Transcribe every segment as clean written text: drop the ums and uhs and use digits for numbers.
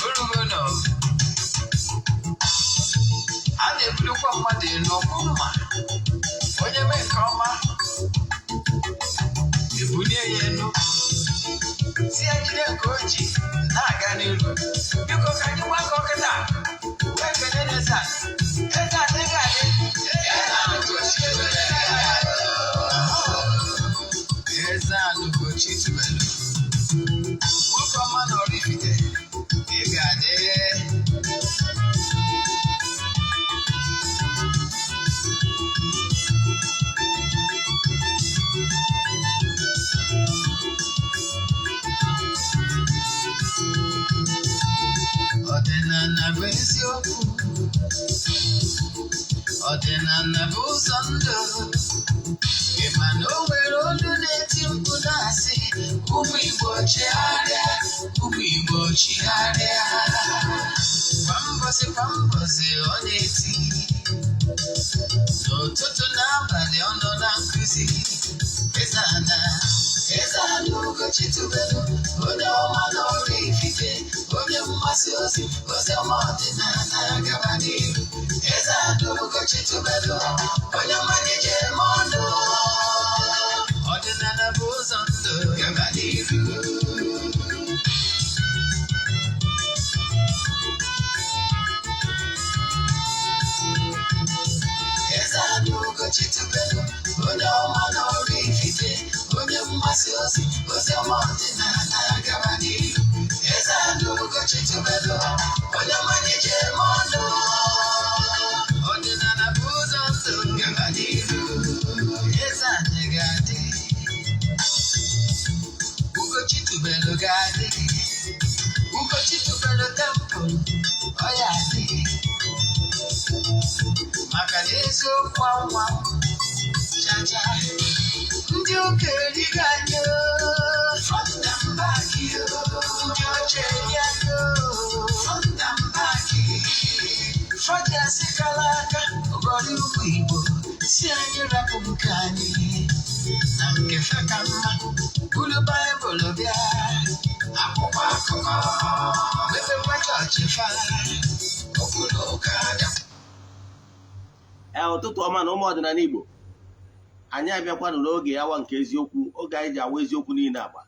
Orugo nọ a na-ebulukwa mmadụ elu ọkwụ mma onye mee nke ọma ebulie ya elu si ya jide nke o ji na-aga n'iru. Biko, ka anyị gbakọ kịta wee kelee eze a. Eze adịghị adị. Eze Ugochi tubelu, nwoke ọma na Oraifite, ị ga-adị. Ọdịnala bụ eziokwu, ọdịnala bụ ụzọ ndụ. Ị ma na o nwere olu na-eti mkpu na-asị, "Ụmụ Igbo, chigharịa, ụmụ Igbo, chigharịa." Kwa mbọsị kwa mbọsị ọ na-eti, n'ụtụtụ n'abalị ọ nọ na nkụzi. Eze ana, Eze Ana Ugochi tubelu, onye ọma na Oraifite, onye mgbasa ozi ozi ọma ọdịnala, gaba n'ihu. Eze Ana Ugochi tubelu, onye ọma na-eje eme ọnụ, ọdịnala bụ ụzọ ndụ, gaba n'ihu. Eze Ana Ugochi tubelu, onye ọma na Oraifite, onye mgbasa ozi ozi ọma ọdịnala, gaba n'ihu. Eze Ana Ugochi tubelu, onye ọma na-eje eme ọnụ, ọdịnala bụ ụzọ ndụ, gaba n'ihu. Eze anyị ga-adị, Ugochi tubelu ga-adị, Ugochi tubelu temple ọ ya adị, maka na eziokwu anwa chacha ndị ụka erigo anyị o, front and back o, ndị oche eri anyị o, front and back. Fọdụ kala aka ụgọrọ ụmụ Igbo si anyị rapụ nke anyị na nke fe ka mma, buru Baịbụl bịa, akwụkwọ akụkọ, mepekwa chọọchị fa, okwu na ụka abịa. Ee, ụtụtụ ọma na ụmụ ọdịnala Igbo. Anyị abịakwanụ n'oge awa nke eziokwu, oge anyị ji awa eziokwu niile agba,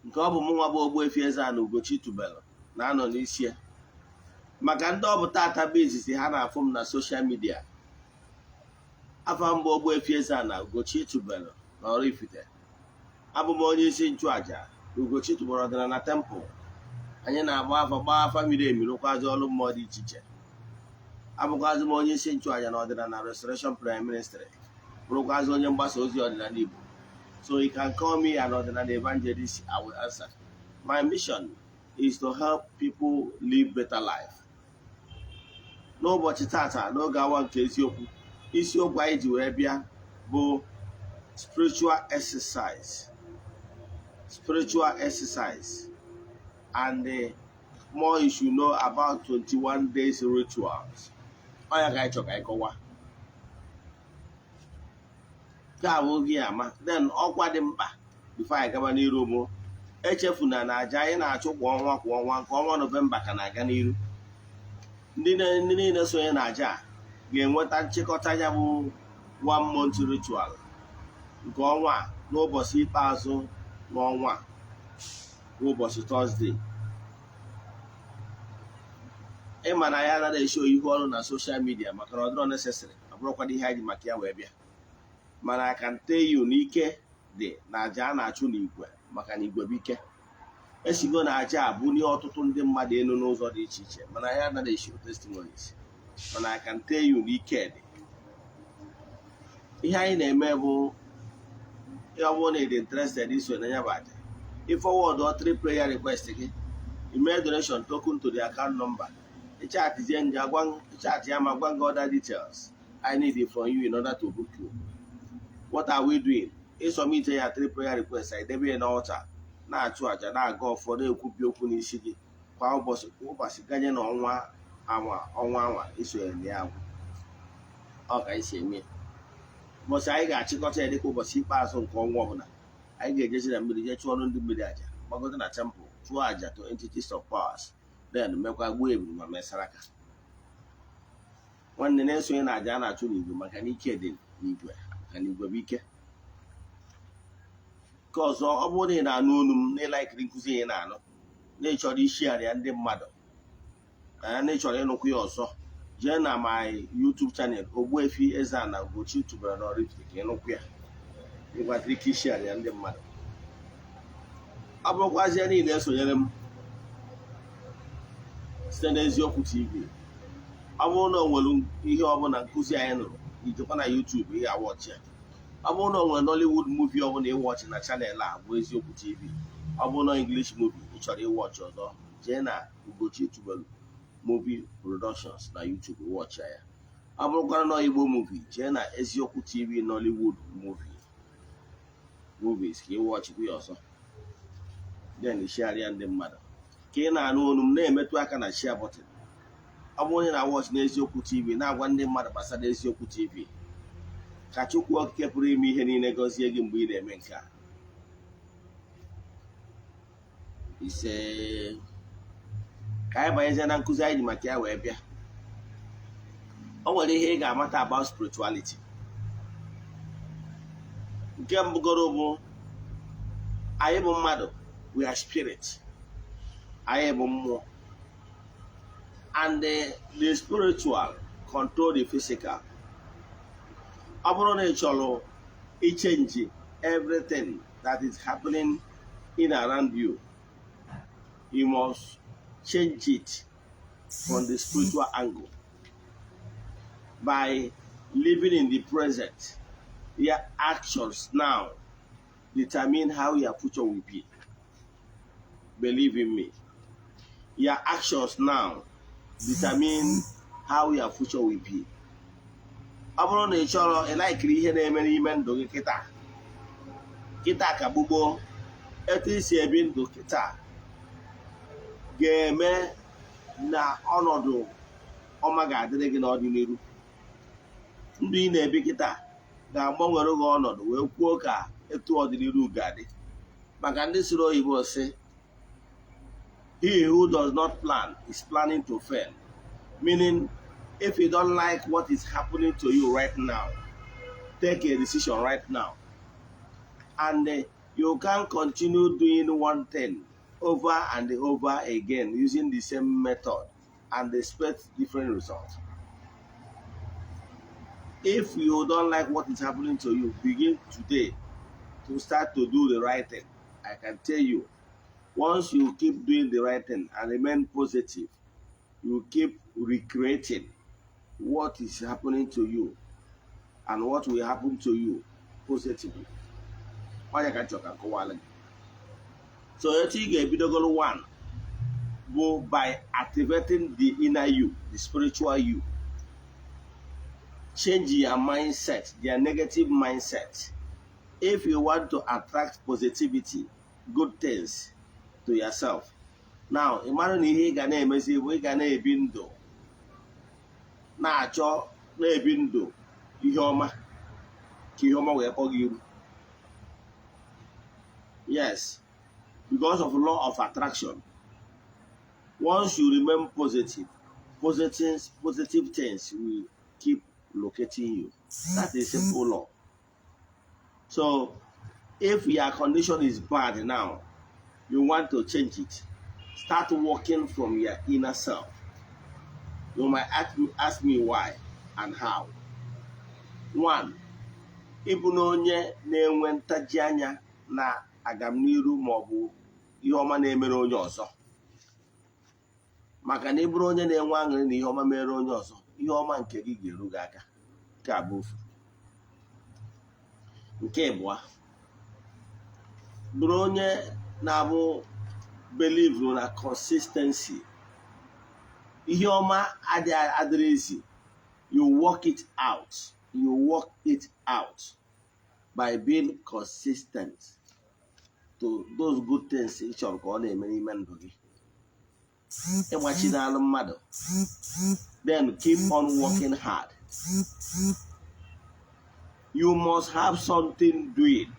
nke ọ bụ mụ nwa bụ Ogbuefi Eze-Ana Ugochi tubelu na-anọ n'isi ya. Maka ndị ọ bụ tata bụ izizi ha na-afụ m na social media, afọ mbụ Ogbuefi Eze-Ana Ugochi tubelu na Oraifite, abụ m onye isi nchụaja na Ugochi tubelu ọdịnala temple. Anyị na-agba afa, gbaa afa miri emi, rụkwazị ọrụ mmụọ dị iche iche. Abụkwazị m onye isi nchụaja na ọdịnala Restoration Prayer Ministry, bụrụkwazị onye mgbasa ozi ọdịnala Igbo. So you can call me an ọdịnala evangelist, I will answer. My mission is to help people live better life. N'ụbọchị tata, n'oge awa nke eziokwu, isiokwu anyị ji wee bịa bụ spiritual exercise, spiritual exercise and the more you should know about 21 days rituals. Ọ ya ka anyị chọrọ ka anyị kọwa. Nke a bụ oge ama. Then ọkwa dị mkpa before anyị gaba n'iru bụ, echefuna na aja anyị na-achụ kwa ọnwa kwa ọnwa, nke ọnwa Nọvemba ka na-aga n'iru. Ndị niile sonye na aja a ga-enweta nchịkọta ya bụ one month ritual nke ọnwa a n'ụbọchị ikpeazụ n'ọnwa a, bụ ụbọchị Tọzdee. Ịma na ya anaghị esho ihu ọrụ na social media maka na ọ dịrọ necessary, ọ bụrụkwana ihe anyị ji maka ya wee bịa. Mana I can tell you n'ike dị na aja a na-achụ n'igwe, maka na igwe bụ ike. Esigo na aja a bulie ọtụtụ ndị mmadụ elu n'ụzọ dị iche iche, mana ya anaghị esho testimonies. Mana I can tell you n'ike dị. Ihe anyị na-eme bụ, ọ bụrụ na ị dị interested iso na ya bụ aja, ị forward all three prayer request gị, email donation token to the account number, ịchatzie nje agwa chat ya ma gwa gị other details I need from you in order to book you. What are we doing? Ịsubmit ya three prayer requests, anyị debe ya n'altar, na-achụ àjà, na-aga ọfọ, na-ekwubi okwu n'isi gị kwa ụbọchị kwa ụbọchị, ganye na ọnwa anwa ọnwa anwa isonye na ya agwụ. Ọ ka anyị si eme ya. Ụbọchị anyị ga-achịkọta ya dịka ụbọchị ikpeazụ nke ọnwa ọbụla. Anyị ga-ejezi na mmiri jee chụọrọ ndị mmiri aja, gbagote na temple, chụọ aja to entities of powers, then mekwa gbuo eburu ma mesara aka. Nwanne, na-esonye na aja a na-achụ n'igwe, maka na ike dị n'igwe, maka na igwe bụ ike. Nke ọzọ, ọ bụrụ na ị na-anụ olu m, na ịlikeri nkụzi ị na-anụ, na ị chọrọ ishare ya ndị mmadụ, na ị chọrọ ịnụkwu ya ọzọ, jee na my YouTube channel, Ogbuefi Eze-Ana Ugochi tubelu na Oraifite, ka ịnụkwu ya. Ịgwatara ike ishare ya ndị mmadụ. Ọ bụrụkwazie niile esonyere m site n'Eziokwu TV, ọ bụrụ na o nwere ihe ọbụla nkụzi anyị nụrụ, ijekwa na YouTube ị ga-awatchị ya. Ọ bụrụ na o nwere Nollywood movie ọbụla ịwatchị na channel a bụ Eziokwu TV, ọ bụrụ na English movie ị chọrọ ịwatchị ọzọ, jee na Ugochi Tubelu Movie Productions na YouTube, watchị ya. Ọ bụrụkwara na Igbo movie, jee na Eziokwu TV Nollywood movies ka ị watchịkwa ya ọzọ, then share ya ndị mmadụ. Ka ị na-anụ olu m, na-emetụ aka na share button. Ọ bụrụ onye na-awatchị n'Eziokwu TV, na-agwa ndị mmadụ gbasara Eziokwu TV. Ka Chukwu Okike pụrụ ime ihe niile gọzie gị mgbe ị na-eme nke a. Ise. Ka anyị banyezie na nkụzi anyị ji maka ya wee bịa. O nwere ihe ị ga-amata about spirituality. Nke mbụgoro bụ, anyị bụ mmadụ, we are spirit, anyị bụ mmụọ, and the spiritual control the physical. Ọ bụrụ na ị chọrọ ichange everything that is happening in around you, you must change it from the spiritual angle by living in the present. Your actions now determine how your future will be. Believe in me, your actions now determine how your future will be. Ọ bụrụ na ị chọrọ ịlikeri ihe na-eme n'ime ndụ gị kịta kịta, ka gbugbo etu isi ebi ndụ kịta ga-eme na ọnọdụ ọma ga-adịrị gị n'ọdịnihu. Ndụ ị na-ebi kịta ga-agbanwere gị ọnọdụ wee kwuo ka etu ọdịnihu ga-adị. Maka ndị siri oyibo sị, "He who does not plan is planning to fail," meaning if you don't like what is happening to you right now, take a decision right now. And you can't continue doing one thing over and over again using the same method and expect different results. If you don't like what is happening to you, begin today to start to do the right thing. I can tell you, once you keep doing the right thing and remain positive, you keep recreating what is happening to you and what will happen to you positively. Onye ka nchọ ka nkọwala gị. So etu ị ga-ebidogoro one bụ by activating the inner you, the spiritual you. Change your mindset, their negative mindset. If you want to attract positivity, good things to yourself now, ị mara na ihe ị ga na-emezi bụ ị ga na-ebi ndụ na-achọ na-ebi ndụ ihe ọma, ka ihe ọma wee kpọ gị iru. Yes, because of law of attraction, once you remain positive, positive things will keep locating you. That is simple law. So if your condition is bad now, you want to change it, start working from your inner self. You might ask me why and how. One, ịbụ na onye na-enwe ntaji anya na agamniru ma ọ bụ ihe ọma na-emere onye ọzọ, maka na ị bụrụ onye na-enwe aṅụrị na ihe ọma mere onye ọzọ, ihe ọma nke gị ga-eru gị aka. Nke a bụ ofu. Nke ịbụa, bụrụ onye na-abụ believe na consistency. Ihe ọma adịrị ezi. You work it out. You work it out by being consistent to those good things ị chọrọ ka ọ na-eme n'ime ndụ gị. Ịgbachi n'alụ mmadụ, then keep on working hard. You must have something doing.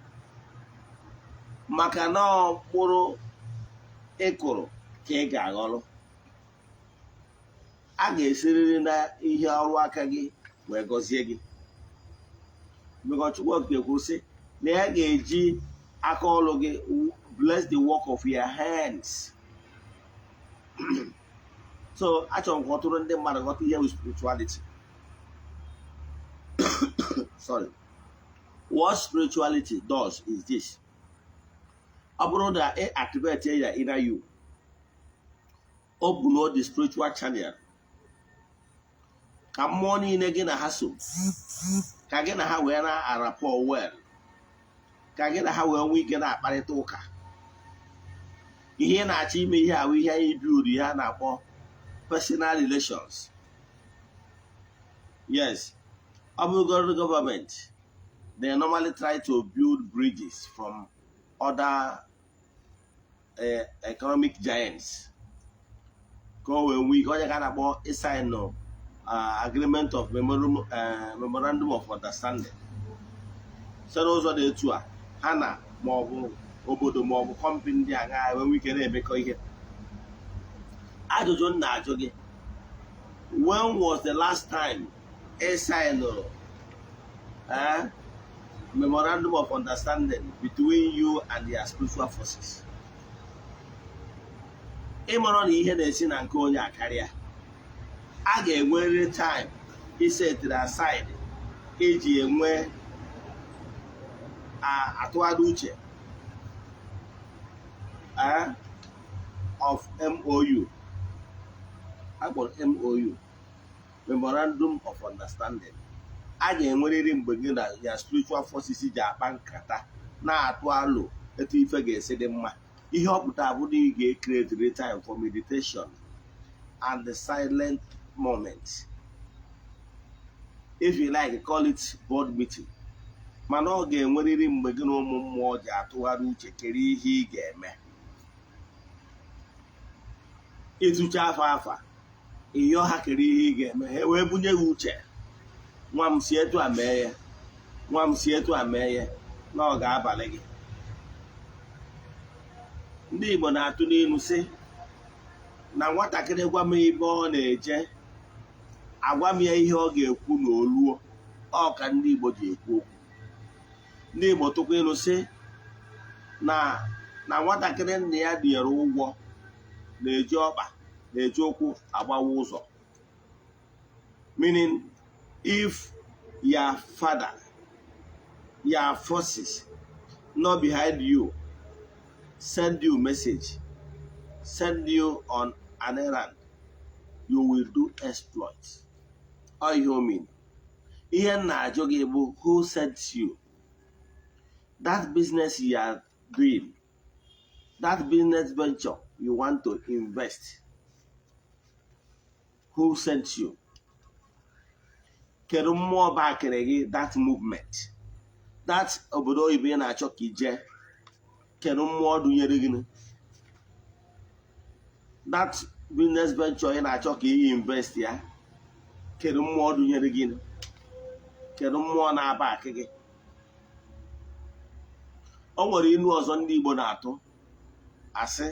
Maka na ọ mkpụrụ ị kụrụ ka ị ga-aghọrọ. A ga-esiriri na ihe ọrụ aka gị wee gọzie gị. Because Chukwu Okike kwuru sị na ya ga-eji aka ọrụ gị bless the work of your hands. So achọrọ m ka ọtụrụ ndị mmadụ ghọta ihe bụ spirituality. Sorry. What spirituality does is this: ọ bụrụ na ị activate ya inner you, open the spiritual channel ka mmụọ niile gị na ha so, ka gị na ha wee na-arapọ well, ka gị na ha wee nwee ike na-akparịta ụka. Ihe ị na-achọ ime, ihe ahụ, ihe anyị build, ihe a na-akpọ personal relations. Yes, ọ bụrụgoro gọọmenti, they normally try to build bridges from other economic giants ka o wee nwee ike onye ka a na-akpọ ịsign agreement of memorandum of understanding. Site n'ụzọ dị etu a, ha na maọbụ obodo maọbụ company ndị agha enwe ike na-emekọ ihe. Ajụjụ m na-ajụ gị: when was the last time ị signụrụ memorandum of understanding between you and your spiritual forces? Ịmara na ihe na-esi na nke onye akarịa, a ga-enwerịrị time isetịrị aside iji enwe atụgharị uche of MOU akpọrọ MOU, Memorandum of Understanding. A ga-enwerịrị mgbe gị na ya spiritual forces ji akpa nkata, na-atụ alo etu ife ga-esi dị mma. Ihe ọ pụtara bụ na ị ga-ecreate time for meditation and the silent moment. If you like, call it board meeting, mana ọ ga-enwerịrị mgbe gị na ụmụ mmụọ ji atụgharị uche kere ihe ị ga-eme. Ịtụcha afa afa ịyọ ha kere ihe ị ga-eme, ha wee bunye gị uche: "Nwa m, si etu a mee ya. Nwa m, si etu a mee ya," na ọ ga-abalị gị. Ndị Igbo na-atụ n'ilu sị na nwatakịrị gwa m ebe ọ na-eje, agwa m ya ihe ọ ga-ekwu na oluo. Ọ ka ndị Igbo ji ekwu okwu. Ndị Igbo tụkwa ilu sị na nwatakịrị nna ya dịnyere ụgwọ na-eji ọkpa na-eji ụkwụ agbawa ụzọ, meaning if your father, your forces not behind you, send you message, send you on an errand, you will do exploit. Ọ ihe o mean. Ihe m na-ajụ gị bụ, who sent you that business you are doing, that business venture you want to invest? Who sent you? Kedu mmụọ bakịrị gị that movement, that obodo oyibo ị na-achọ ka ije? Kedu mmụọ dunyere gị that business venture ị na-achọ ka ị invest ya? Kedu mmụọ dunyere gị? Kedu mmụọ na-aba akị gị? O nwere ilu ọzọ ndị Igbo na-atụ, asị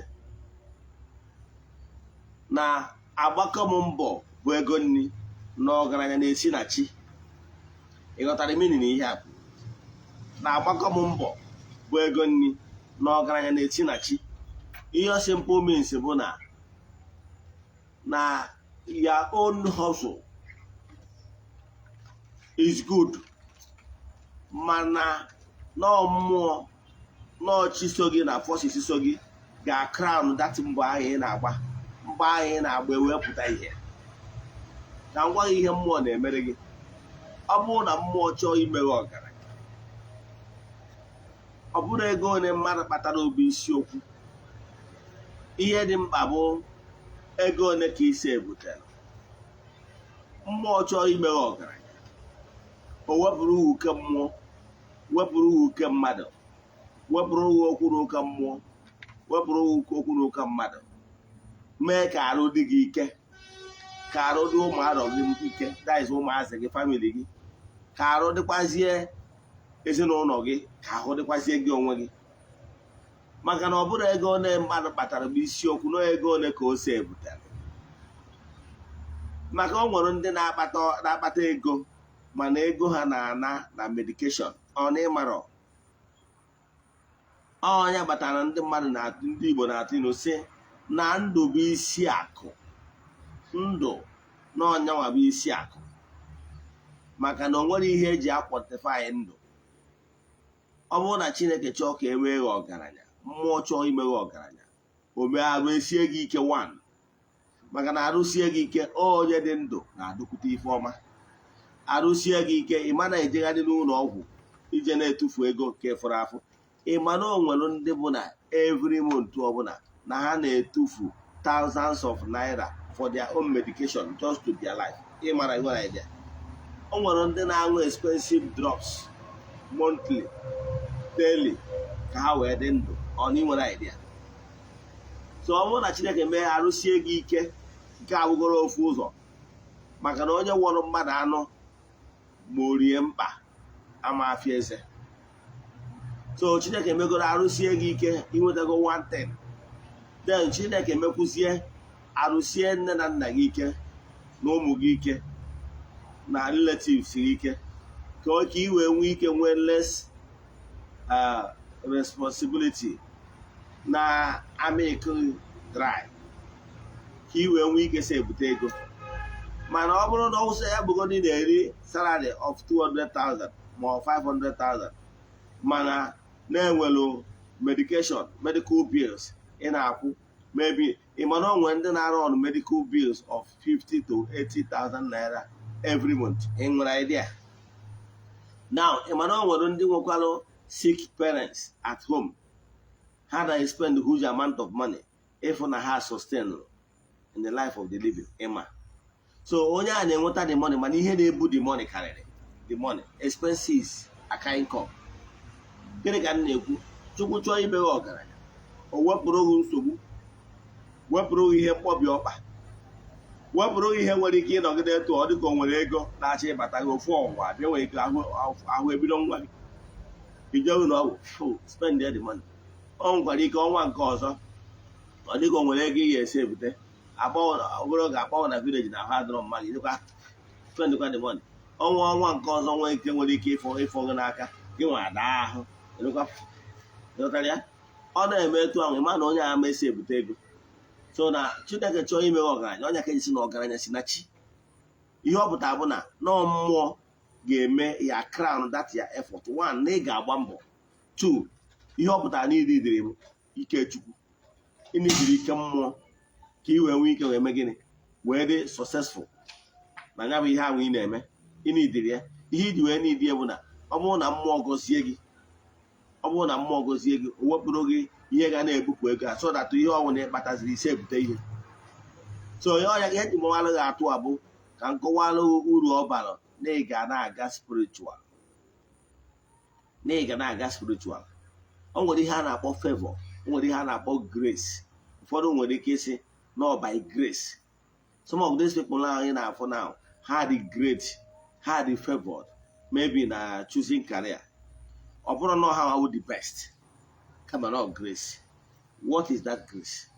na agbakọ m mbọ bụ ego nri, na ọgaranya na-esi na chi. Ị ghọtara meaning na ihe a bụ na agbakọ m mbọ bụ ego nri, na ọgaranya na-esi na chi? Ihe ọ simple means bụ na your own hustle is good, mana nọọ mmụọ, nọọ chi so gị na forces so gị ga-crown that mbọ ahụ ị na-agba, mbọ ahụ ị na-agba ewepụta ihe. Ka m gwa gị ihe mmụọ na-emere gị. Ọ bụrụ na mmụọ chọọ imeghe ọgaranya, ọ bụrụ ego ole mmadụ kpatara obi isiokwu, ihe dị mkpa bụ ego ole ka isi ebutere. Mmụọ chọọ imeghe ọgaranya, o wepụrụ uke mmụọ, wepụrụ uke mmadụ, wepụrụ okwu na ụka mmụọ, wepụrụ okwu na ụka mmadụ, mee ka arụ dị gị ike, ka arụ dị ụmụ arọ gị ike, that is ụmụazị gị, family gị, ka arụ dịkwazie ezinụlọ gị, ka ahụ dịkwazie gị onwe gị. Maka na ọ bụrụ ego one mmadụ kpatara bụ isiokwu, na ego one ka o si ebutere. Maka o nwere ndị na-akpata ego, mana ego ha na-ana na medication. Ọ na ịmarọ ọnya kpatara ndị mmadụ na ndị Igbo na-atụ ilu sị na ndụ bụ isi akụ, ndụ na ọnyanwa bụ isi akụ, maka na o nwere ihe eji a-quantify ndụ. Ọ bụrụ na Chineke chọọ ka e mee gị ọgaranya, mmụọ chọọ ime gị ọgaranya, o mee arụ esie gị ike. One, maka na arụsie gị ike, onye dị ndụ na-adụkwute ife ọma. Arụsie gị ike, ị ma na-ejegharị n'ụlọ ọgwụ ije na-etufu ego nke fọrọ afọ. Ị ma na o nwere ndị bụ na every month ọbụla na ha na-etufu thousands of naira for their own medication just to be alive? Ị mara nwere idea? O nwere ndị na-aṅụ expensive drugs monthly, daily, ka ha wee dị ndụ. Ọ na ị nwere idea? So ọ bụrụ na Chineke mee arụsie gị ike, nke abụgoro ofu ụzọ, maka na onye wọrọ mmadụ anụ ma o rie mkpa ama afịa eze. So Chineke megoro arụsie gị ike, inwetago one thing. Then Chineke mekwuzie arụsie nne na nna gị ike na ụmụ gị ike na relatives gị ike, ka ị wee nwee ike nwee less responsibility na amịkụ dry, ka ị wee nwee ike si ebute ego. Mana ọ bụrụ na ọwụsọ ya bụgodị na-eri salary of 200,000 ma ọ 500,000, mana na-enwelu medication, medical bills ị na-akwụ, maybe ị mana o nwere ndị na-arụ on medical bills of 50 to 80,000 naira every month. Ị nwere idea now? Ị mana o nwere ndị nwekwalụ sick parents at home, ha na spend huge amount of money ịfụ na ha sustain in the life of the living. Ịma so onye a na-enweta the money, mana ihe na-ebu the money karịrị the money, expenses aka income. Gịnị ka m na-ekwu? Chukwu chọọ imeghe ọgaranya, o wepụrụ gị nsogbu, wepụrụ gị ihe mkpọbi ọkpa, wepụrụ gị ihe nwere ike ịnọgide etu ọ dịka o nwere ego na-achọ ịbata gị. Ofu ọnwụnwa abịa, nwere ike ahụ ebido nwa gị, ije ụlọ ọgwụ, spend the money. Ọ nwekwara ike ọnwa nke ọzọ, ọ dịka o nwere ego ị ga-esi ebute, obere oge akpọọ na village na ahụ adịrọ mmadụ, ijekwa spendkwa the money. Ọnwa nke ọzọ nwee ike nwere ike ịfọ gị n'aka, gị nwa daa ahụ, ịghọtara ya? Ọ na-eme etu ahụ, ịma na onye a ama esi ebute ego. So na Chineke chọọ imeghe ọgaranya, ọnya ka eji si na ọgaranya si na chi. Ihe ọ pụtara bụ na nọọ mmụọ ga-eme ya crown that ya effort. One, na ị ga-agba mbọ. Two, ihe ọ pụtara na idiri bụ ike Chukwu, ịnidiri ike mmụọ, ka ị wee nwee ike wee mee gịnị? Wee dị successful na ya bụ ihe ahụ ị na-eme. Ịnidiri ya. Ihe iji wee nidi ya bụ na ọ bụrụ na mmụọ gọzie gị, ọ bụrụ na mmụọ gọzie gị, o wepụrụ gị ihe ga na-ebupụ ego a, so that ihe ọbụla ịkpataziri isi ebute ihe. So onye ọnya ihe ji mawalụ gị atụ a bụ ka m kọwalụ uru ọ bara na ị ga na-aga spiritual, na ị ga na-aga spiritual. O nwere ihe a na-akpọ favor, o nwere ihe a na-akpọ grace. Ụfọdụ nwere ike ịsị no, by grace. Some of these people now anyị na-afụ now, ha dị great, ha dị favored, maybe na choosing career. Ọ bụrụ na ha wụ the best, kama na grace. What is that grace?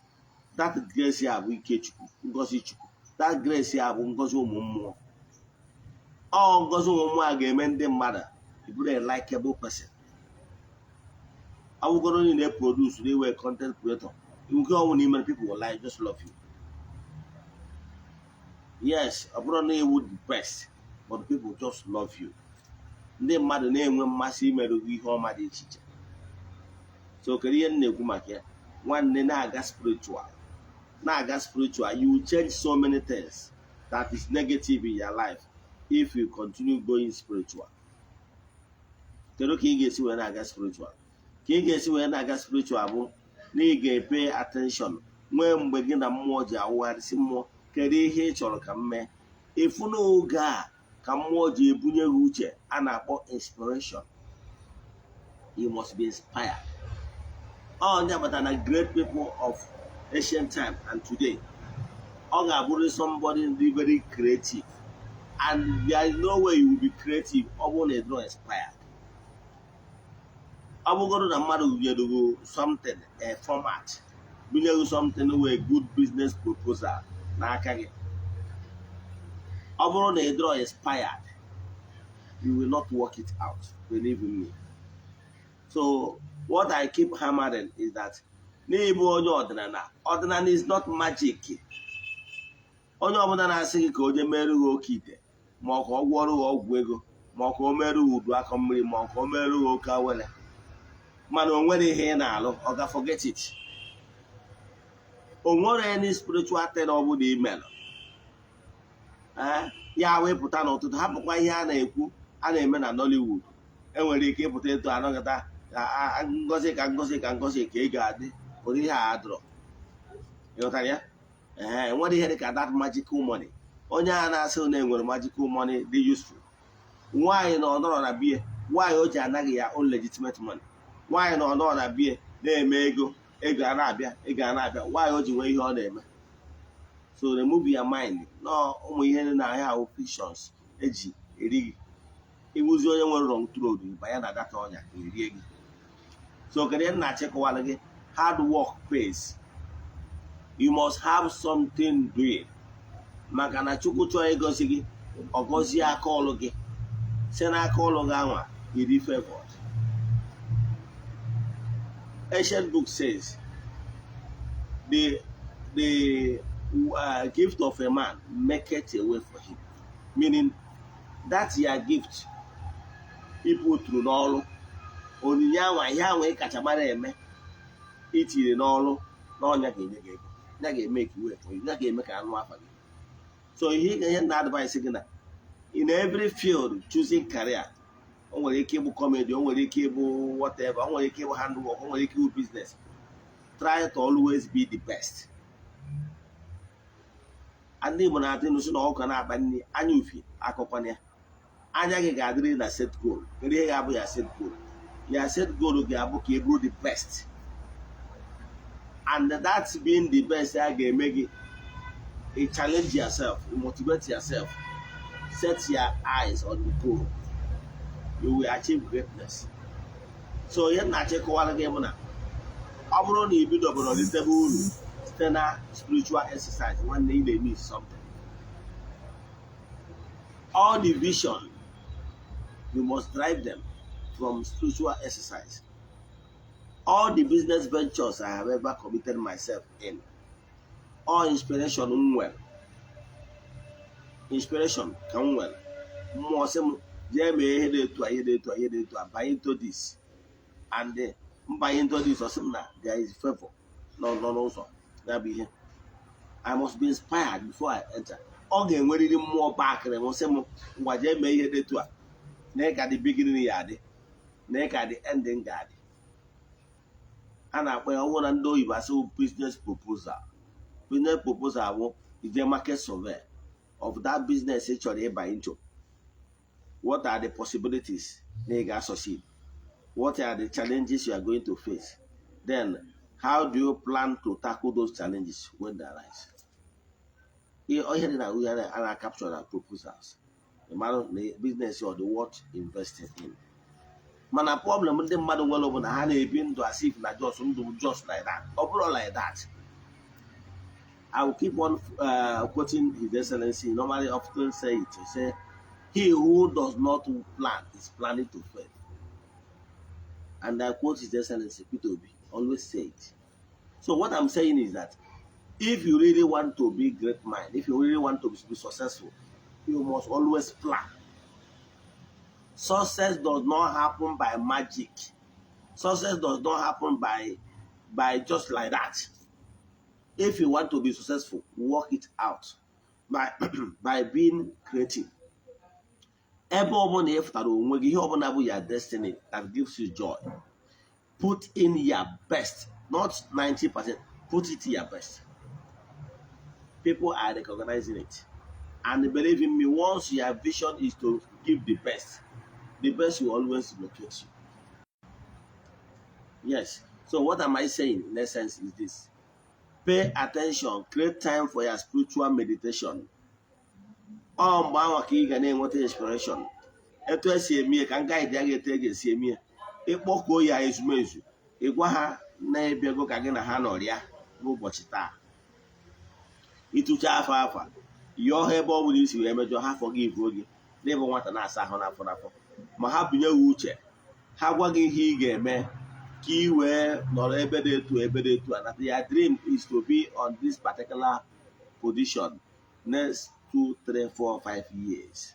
That grace ya bụ ike Chukwu, ngozi Chukwu. That grace ya bụ ngozi ụmụ mmụọ. Ọ ngozi ụmụ mmụọ a ga-eme ndị mmadụ ịbụrụ a likable person. Ọ bụgoro onye na-eproduce na iwe content creator, nke ọnwụ n'ime people will like, just love you. Yes, ọ bụrụ na iwu the best, but people just love you. Ndị mmadụ na-enwe mmasị imerụ gị ihe ọma dị iche iche. So kedu ihe m na-ekwu maka ya? Nwanne, na-aga spiritual, na-aga spiritual. You will change so many things that is negative in your life if you continue going spiritual. Kedu ka ị ga-esi wee na-aga spiritual? Ka ị ga-esi wee na-aga spiritual bụ na ị ga-epay attention, nwee mgbe gị na mmụọ ji awụgharịsị mmụọ: kedu ihe ị chọrọ ka m mee? Ịfụ n'oge a ka mmụọ ji ebunye gị uche a na-akpọ inspiration. You must be inspired. Onye bata na great people of ancient time and today, ọ ga-abụrụ somebody dị very creative, and there is no way you will be creative ọ bụrụ na ị dịrọ inspired. Ọ bụgoro na mmadụ nyere gị something, a format, binye gị something wee good business proposal n'aka gị, ọ bụrụ na ị dịrọ inspired, you will not work it out. Believe in me. So what I keep hammering is that n'ịbụ onye ọdịnala, ọdịnala is not magic. Onye ọbụla na-asị gị ka o jee mere gị oke ite, ma ọ ka ọ gwọrọ gị ọgwụ ego, ma ọ ka o mere gị udu akọ mmiri, ma ọ ka o mere gị oke awele, mana o nwere ihe ị na-alụ, ọ ga, forget it. O nwere any spiritual thing ọ bụla imelụ ya wepụta n'ụtụtụ, hapụkwa ihe a na-ekwu a na-eme na Nollywood. Enwere ike ịpụta etu anọgata ngozi ka ngozi ka ngozi ka ị ga-adị ụdị ihe a adụrọ. Ịghọtara ya? Ee, enwere ihe dị ka that magical money. Onye a na-asị na enwere magical money dị useful, nwaanyị na ọnọrọ na bie, nwaanyị o ji anaghị ya own legitimate money, nwaanyị na ọnọrọ na bie na-eme ego, ego a na-abịa, ego a na-abịa, nwaanyị o ji nwee ihe ọ na-eme. So remove your mind na ụmụ ihe dị na ahịa ahụ, fictions eji eri gị. Ịbụzi onye nwere wrong road, banye na data ọnya erie gị. So kedu ihe na-achịkọwara gị? Hard work pays. You must have something doing, maka na Chukwu chọọ ịgọzi gị, ọ gọzie aka ọlụ gị. Site n'aka ọlụ gị anwa iri favored. Ancient book says the gift of a man maketh a way for him, meaning that your gift ịpụturu n'ọrụ, onyinye anwa, ihe anwa ị kacha mara eme, itiri n'ọrụ n'ọnya, ga-enye gị ego, ya ga-eme ka iwe for you, ya ga-eme ka anụ afa gị. So ihe ị ga-ihe na advice gị na in every field, choosing career, o nwere ike ịbụ comedy, o nwere ike ịbụ whatever, o nwere ike ịbụ handwork, o nwere ike ịbụ business, try to always be the best. Ndị Igbo na-atụ ilu sị na ọkụ na-akpa nri anya ufi akọkwana ya. Anya gị ga-adịrị na set goal. Kedu ihe ga-abụ ya set goal? Ya set goal ga-abụ ka ị bụrụ the best, and that being the best ya ga-eme gị you challenge yourself, you motivate yourself, set your eyes on the goal, you will achieve greatness. So ihe m na-achịkọwara gị bụ na ọ bụrụ na ị bidobere ritebe uru site na spiritual exercise, nwanne, ị na-eme something. All the vision, you must drive them from spiritual exercise. All the business ventures I have ever committed myself in, all inspiration m nwere, inspiration ka m nwere, mmụọ sị m jee mee ihe dị etu a, ihe dị etu a, ihe dị etu a, banye into this, and mbanye into this, ọ sị m na there is favor nọ nọ n'ụzọ ya bụ ihe. I must be inspired before I enter. Ọ ga-enwerịrị mmụọ bakịrị m sị m ngwa, jee mee ihe dị etu a, na ka the beginning ya adị, na ka the ending ga-adị. A na-akpọ ya ọwụ na ndị oyibo asị business proposal. Business proposal bụ ije market survey of that business ị chọrọ ịba into. What are the possibilities na ị ga-succeed? What are the challenges you are going to face? Then how do you plan to tackle those challenges when they arise? Ihe dị na ihe a na-capture na proposals, ị mara na business ọ dị worth investing in. Mana problem ndị mmadụ nwere bụ na ha na-ebi ndụ as if na just ndụ just like that. Ọ bụrụ like that, I will keep on quoting His Excellency. Normally often say it. He say, "He who does not plan is planning to fail." And I quote His Excellency Peter Obi, always say it. So what I'm saying is that if you really want to be great mind, if you really want to be successful, you must always plan. Success does not happen by magic. Success does not happen by just like that. If you want to be successful, work it out by being creative. Ebe ọbụla ị fụtara onwe gị, ihe ọbụla bụ your destiny that gives you joy, put in your best, not 90%, put it your best. People are recognizing it. And believe in me, once your vision is to give the best, the best will always locate you. Yes. So what am I saying in essence is this: pay attention, create time for your spiritual meditation. Ọ mgbe ahụ ka ị ga na-enweta inspiration. Etu esi eme ya ka m guide ya gị etu e ga-esi eme ya. Ịkpọkuo ya ezumezu, ịgwa ha na-ebiago ka gị na ha nọrịa n'ụbọchị taa. Ịtụcha afa afa, yọọ ha ebe ọ bụla isi wee mejọ ha, forgive gị n'ịbụ nwata na-asa ahụ n'afọ n'afọ, ma ha binye gị uche, ha gwa gị ihe ị ga-eme ka ị wee nọrọ ebe dị etu, ebe dị etu a, that your dream is to be on this particular position next 2, 3, 4, 5 years.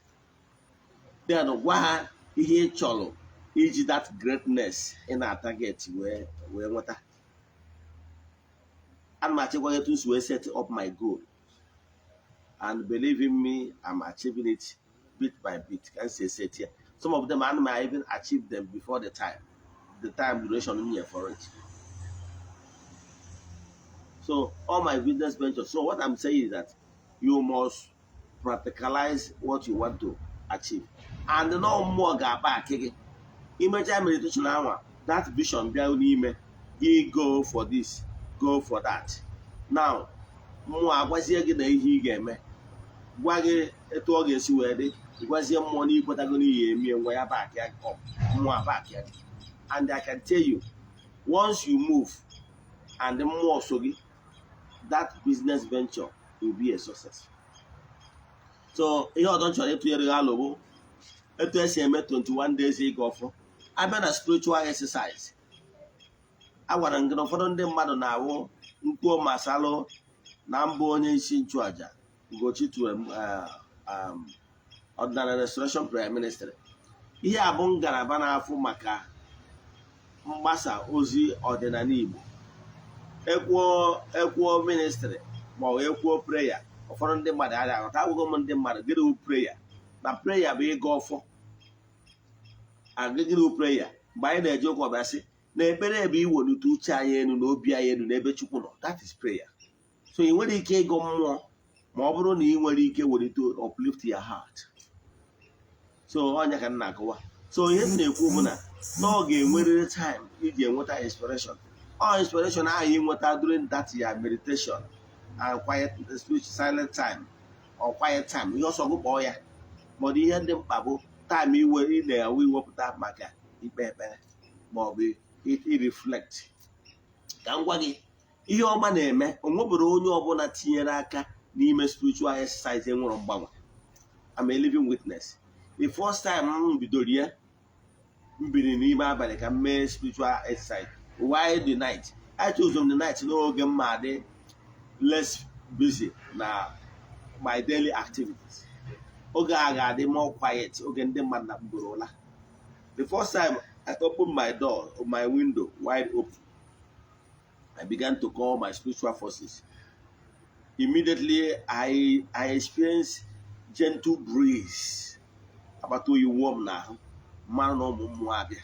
Then gwa ha ihe ị chọrọ iji that greatness ị na-target wee nweta. Ana m achịkwa etu m si wee set up my goal, and believe in me, I'm achieving it bit by bit. Ka m si set ya, some of them, ana m even achieve them before the time duration m nye for it. So all my business ventures. So what I'm saying is that you must practicalize what you want to achieve, and no mmụọ ga-akpa akị gị. Imecha meditation anwa, that vision bịa n'ime gị, go for this, go for that. Now mmụọ agwazie gị na ihe ị ga-eme, gwa gị etu ọ ga-esi wee dị. Gwazie mmụọ na ikwetago n'ihi emie ngwa ya, back ya up, mmụọ back ya. And I can tell you, once you move and mmụọ so gị, that business venture will be a success. So ihe ọzọ m chọrọ ịtụnyere gị alụ bụ etu esi eme 21 days ịga ọfọ. Abịa na spiritual exercise, a gwara m gị na ụfọdụ ndị mmadụ na-awụ nkwuo masalụ na mbụ onye isi nchụaja Ugochi tụrụ Ọdịnala Restoration Prayer Ministry. Ihe a bụ ngalaba na-afụ maka mgbasa ozi ọdịnala Igbo. Ekwuo ekwuo ministry ma ọ bụ ekwuo prayer, ụfọdụ ndị mmadụ adịghị aghọta. Agwụgo m ndị mmadụ gịnị bụ prayer, na prayer bụ ịga ọfọ. Gịnị bụ prayer? Mgbe anyị na-eje ụka, ọbịa sị na ekpere bụ iwelite uche anyị elu na obi anyị elu n'ebe Chukwu nọ. That is prayer. So ị nwere ike ịgụ mmụọ ma ọ bụrụ na ị nwere ike welite, uplift your heart. So ọnya ka m na-akọwa. So ihe m na-ekwu bụ na ọ ga-enwerịrị time iji enweta inspiration. Ọ inspiration ahụ ị nweta during that your meditation and quiet spiritual silent time or quiet time, ihe ọsọ gụ kpọọ ya, maọbụ ihe dị mkpa bụ time iwe ị na-ewe iwepụta maka ikpe ekpere maọbụ i reflect. Ka m gwa gị ihe ọma na-eme, o nwebere onye ọbụla tinyere aka n'ime spiritual exercise enwere mgbanwe. I'm a living witness. The first time m bidoro ya, m biri n'ime abalị ka m mee spiritual exercise. Why the night? I chose the night n'oge m ma dị less busy na my daily activities, oge a ga-adị more quiet, oge ndị mmadụ na kpugoro ụla. The first time I opened my door, my window wide open, I began to call my spiritual forces. Immediately I experienced gentle breeze, agbata oyi warm n'ahụ mmanụ na ụmụ mmụọ abịa.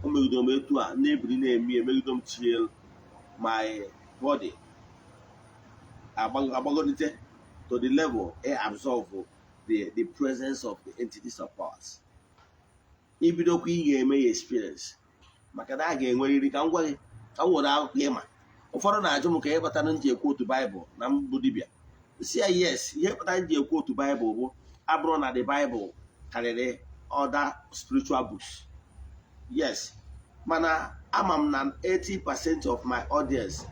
O megidere m etu a na-ebiri na-emi, emegide m till my body agbagolite to the level e absorb the presence of the entities of powers. Ibidokwa, ị ga-eme ya experience, maka na a ga-enwerịrị. Ka m gwa gị, ka m were akụkọ ịma, ụfọdụ na-ajụ m ka ihe kpatara m ji ekwu otu Baịbụl na m bụ dibịa. Si ya yes, ihe kpatara m ji ekwu otu Baịbụl bụ abụrụ na the Bible karịrị other spiritual books, yes, mana ama m na 80% of my audience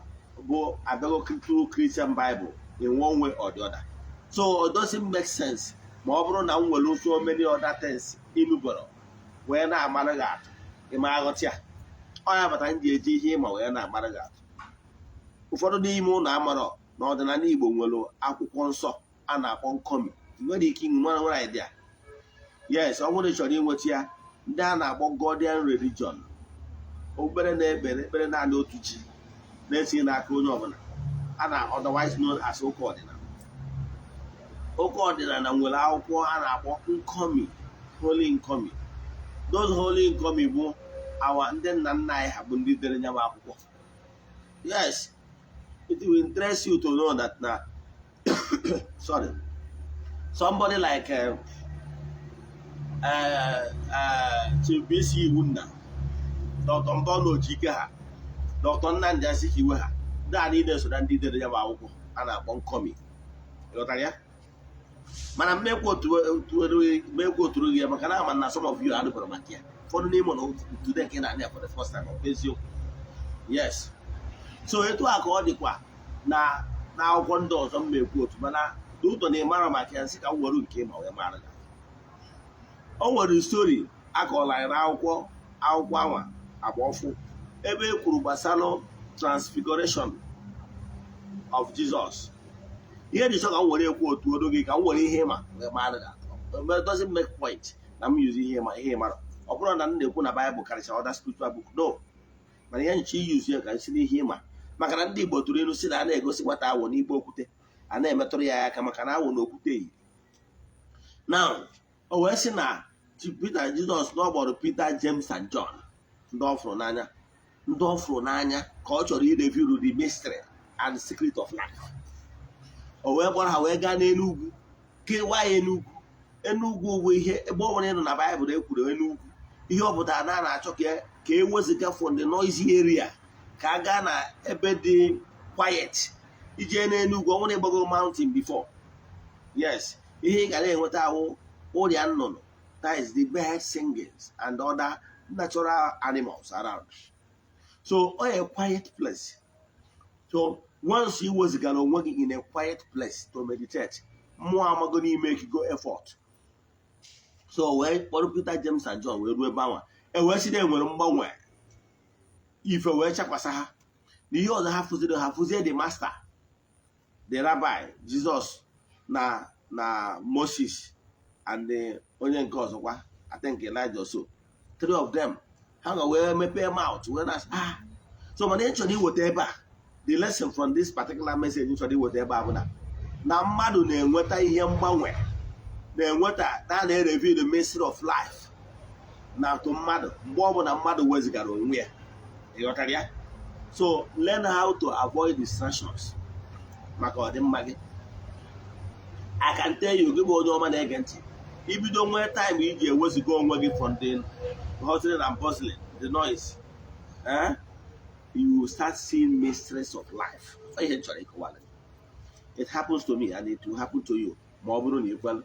bụ abịago through Christian Bible in one way or the other. So it doesn't make sense ma ọ bụrụ na m nwere so many other things inuboro wee na-amara gị atụ, ịma aghọta ya. Ọ ya bata m ji eji ihe ịma wee na-amara gị atụ. Ụfọdụ n'ime ụlọ amarọ na ọdịnala Igbo nwere akwụkwọ nsọ a na-akpọ nkọmi. Ị nwere ike inwe nwere idea. Yes, ọ bụrụ na ị chọrọ inweta ya, ndị a na-akpọ Godian religion, okpukpere na-ekpere ekpere naanị otu chi na-esighị n'aka onye ọbụla, a na otherwise known as ụka ọdịnala. Ụka ọdịnala nwere akwụkwọ a na-akpọ nkọmi, holy nkọmi. Those holy nkọmi bụ awa ndị nna nna anyị ha bụ ndị dere ya bụ akwụkwọ. Yes, it will interest you to know that na, sorry, somebody like Chief B.C. Iwunna, Dr. Mbọnụ Ojike ha, Dr. Nnamdi Azikiwe ha, ndị a niile so na ndị dere ya bụ akwụkwọ a na-akpọ nkọmi. Ịghọtara ya? Mana mmekwa oturu gị ya, maka na ama na some of you anụbara maka ya. Ụfọdụ n'ime na today nke na anya for the first time. Ọ bụ eziokwu, yes. So etu a ka ọ dịkwa na n'akwụkwọ ndị ọzọ m ekwu otu, mana ụtọ na ịmara maka ya, nsị ka m were nke ma wee mara gị. O nwere story akọọla anyị n'akwụkwọ, akwụkwọ anwa agba ọfụ, ebe e kwuru gbasara transfiguration of Jesus. Ihe dị chọ ka m were ekwu otu odo gị, ka m were ihe ịma wee mara gị. It doesn't make point na m use ihe ịma ihe ịmara. Ọ bụrụ na m na-ekwu na Bible karịchara other spiritual book, no. Mana ihe nche iyuzu ya ka m si n'ihe ịma, maka na ndị Igbo tụrụ ilu si na a na-egosi nwata awọ n'igbe okwute, a na-emetụrụ ya aka, maka na awọ na okwute yi. Now, o wee sị na Peter, Jizọs na ọ kpọrọ Peter, James and John, ndị ọ fụrụ n'anya, ndị ọ fụrụ n'anya, ka ọ chọrọ ireveal the mystery and secret of life. O wee kpọrọ ha wee gaa n'Enugwu, kewaa ya Enugwu. Enugwu bụ ihe ebe ọ bụla ịnụ na Baịbụl ekwuru Enugwu, ihe ọ pụtara na a na-achọ ka e weziga from the noisy area, ka a gaa na ebe dị quiet. Ije n'Enugwu, ọ nwere ịgbago mountain before, yes, ihe ị ga na-enweta ahụ ụrịa nnụnụ, that is the bird singings and other natural animals around. So ọ a quiet place. So once ị wezigara onwe gị in a quiet place to meditate, mmụọ amago n'ime ekigo effort. So wee kpọrọ Peter, James and John wee ruo ebe ahụ, e wee sị na enwere mgbanwe, ife wee chakwasa ha na ihe ọzọ. Ha fụziri, ha fụzie the master, the rabbi Jesus, na Moses and the onye nke ọzọkwa, I think Elijah. So three of them, ha ga wee mepee mouth wee na ah. So mana ị chọrọ iweta ebe a, the lesson from this particular message m chọrọ iweta ebe a bụ na mmadụ na-enweta ihe mgbanwe, na-enweta na na-ereveal the mystery of life na atụ mmadụ mgbe ọ bụla mmadụ wezigara onwe ya. Ịghọtara ya? So learn how to avoid distractions maka ọdịmma gị. I can tell you, gị bụ onye ọma na-ege ntị, ibido nwee time iji eweziga onwe gị from the hustling and bustling, the noise, eh? You will start seeing mysteries of life. Ọ ihe m chọrọ ịkọwara gị. It happens to me and it will happen to you ma ọ bụrụ na ị kwelụ.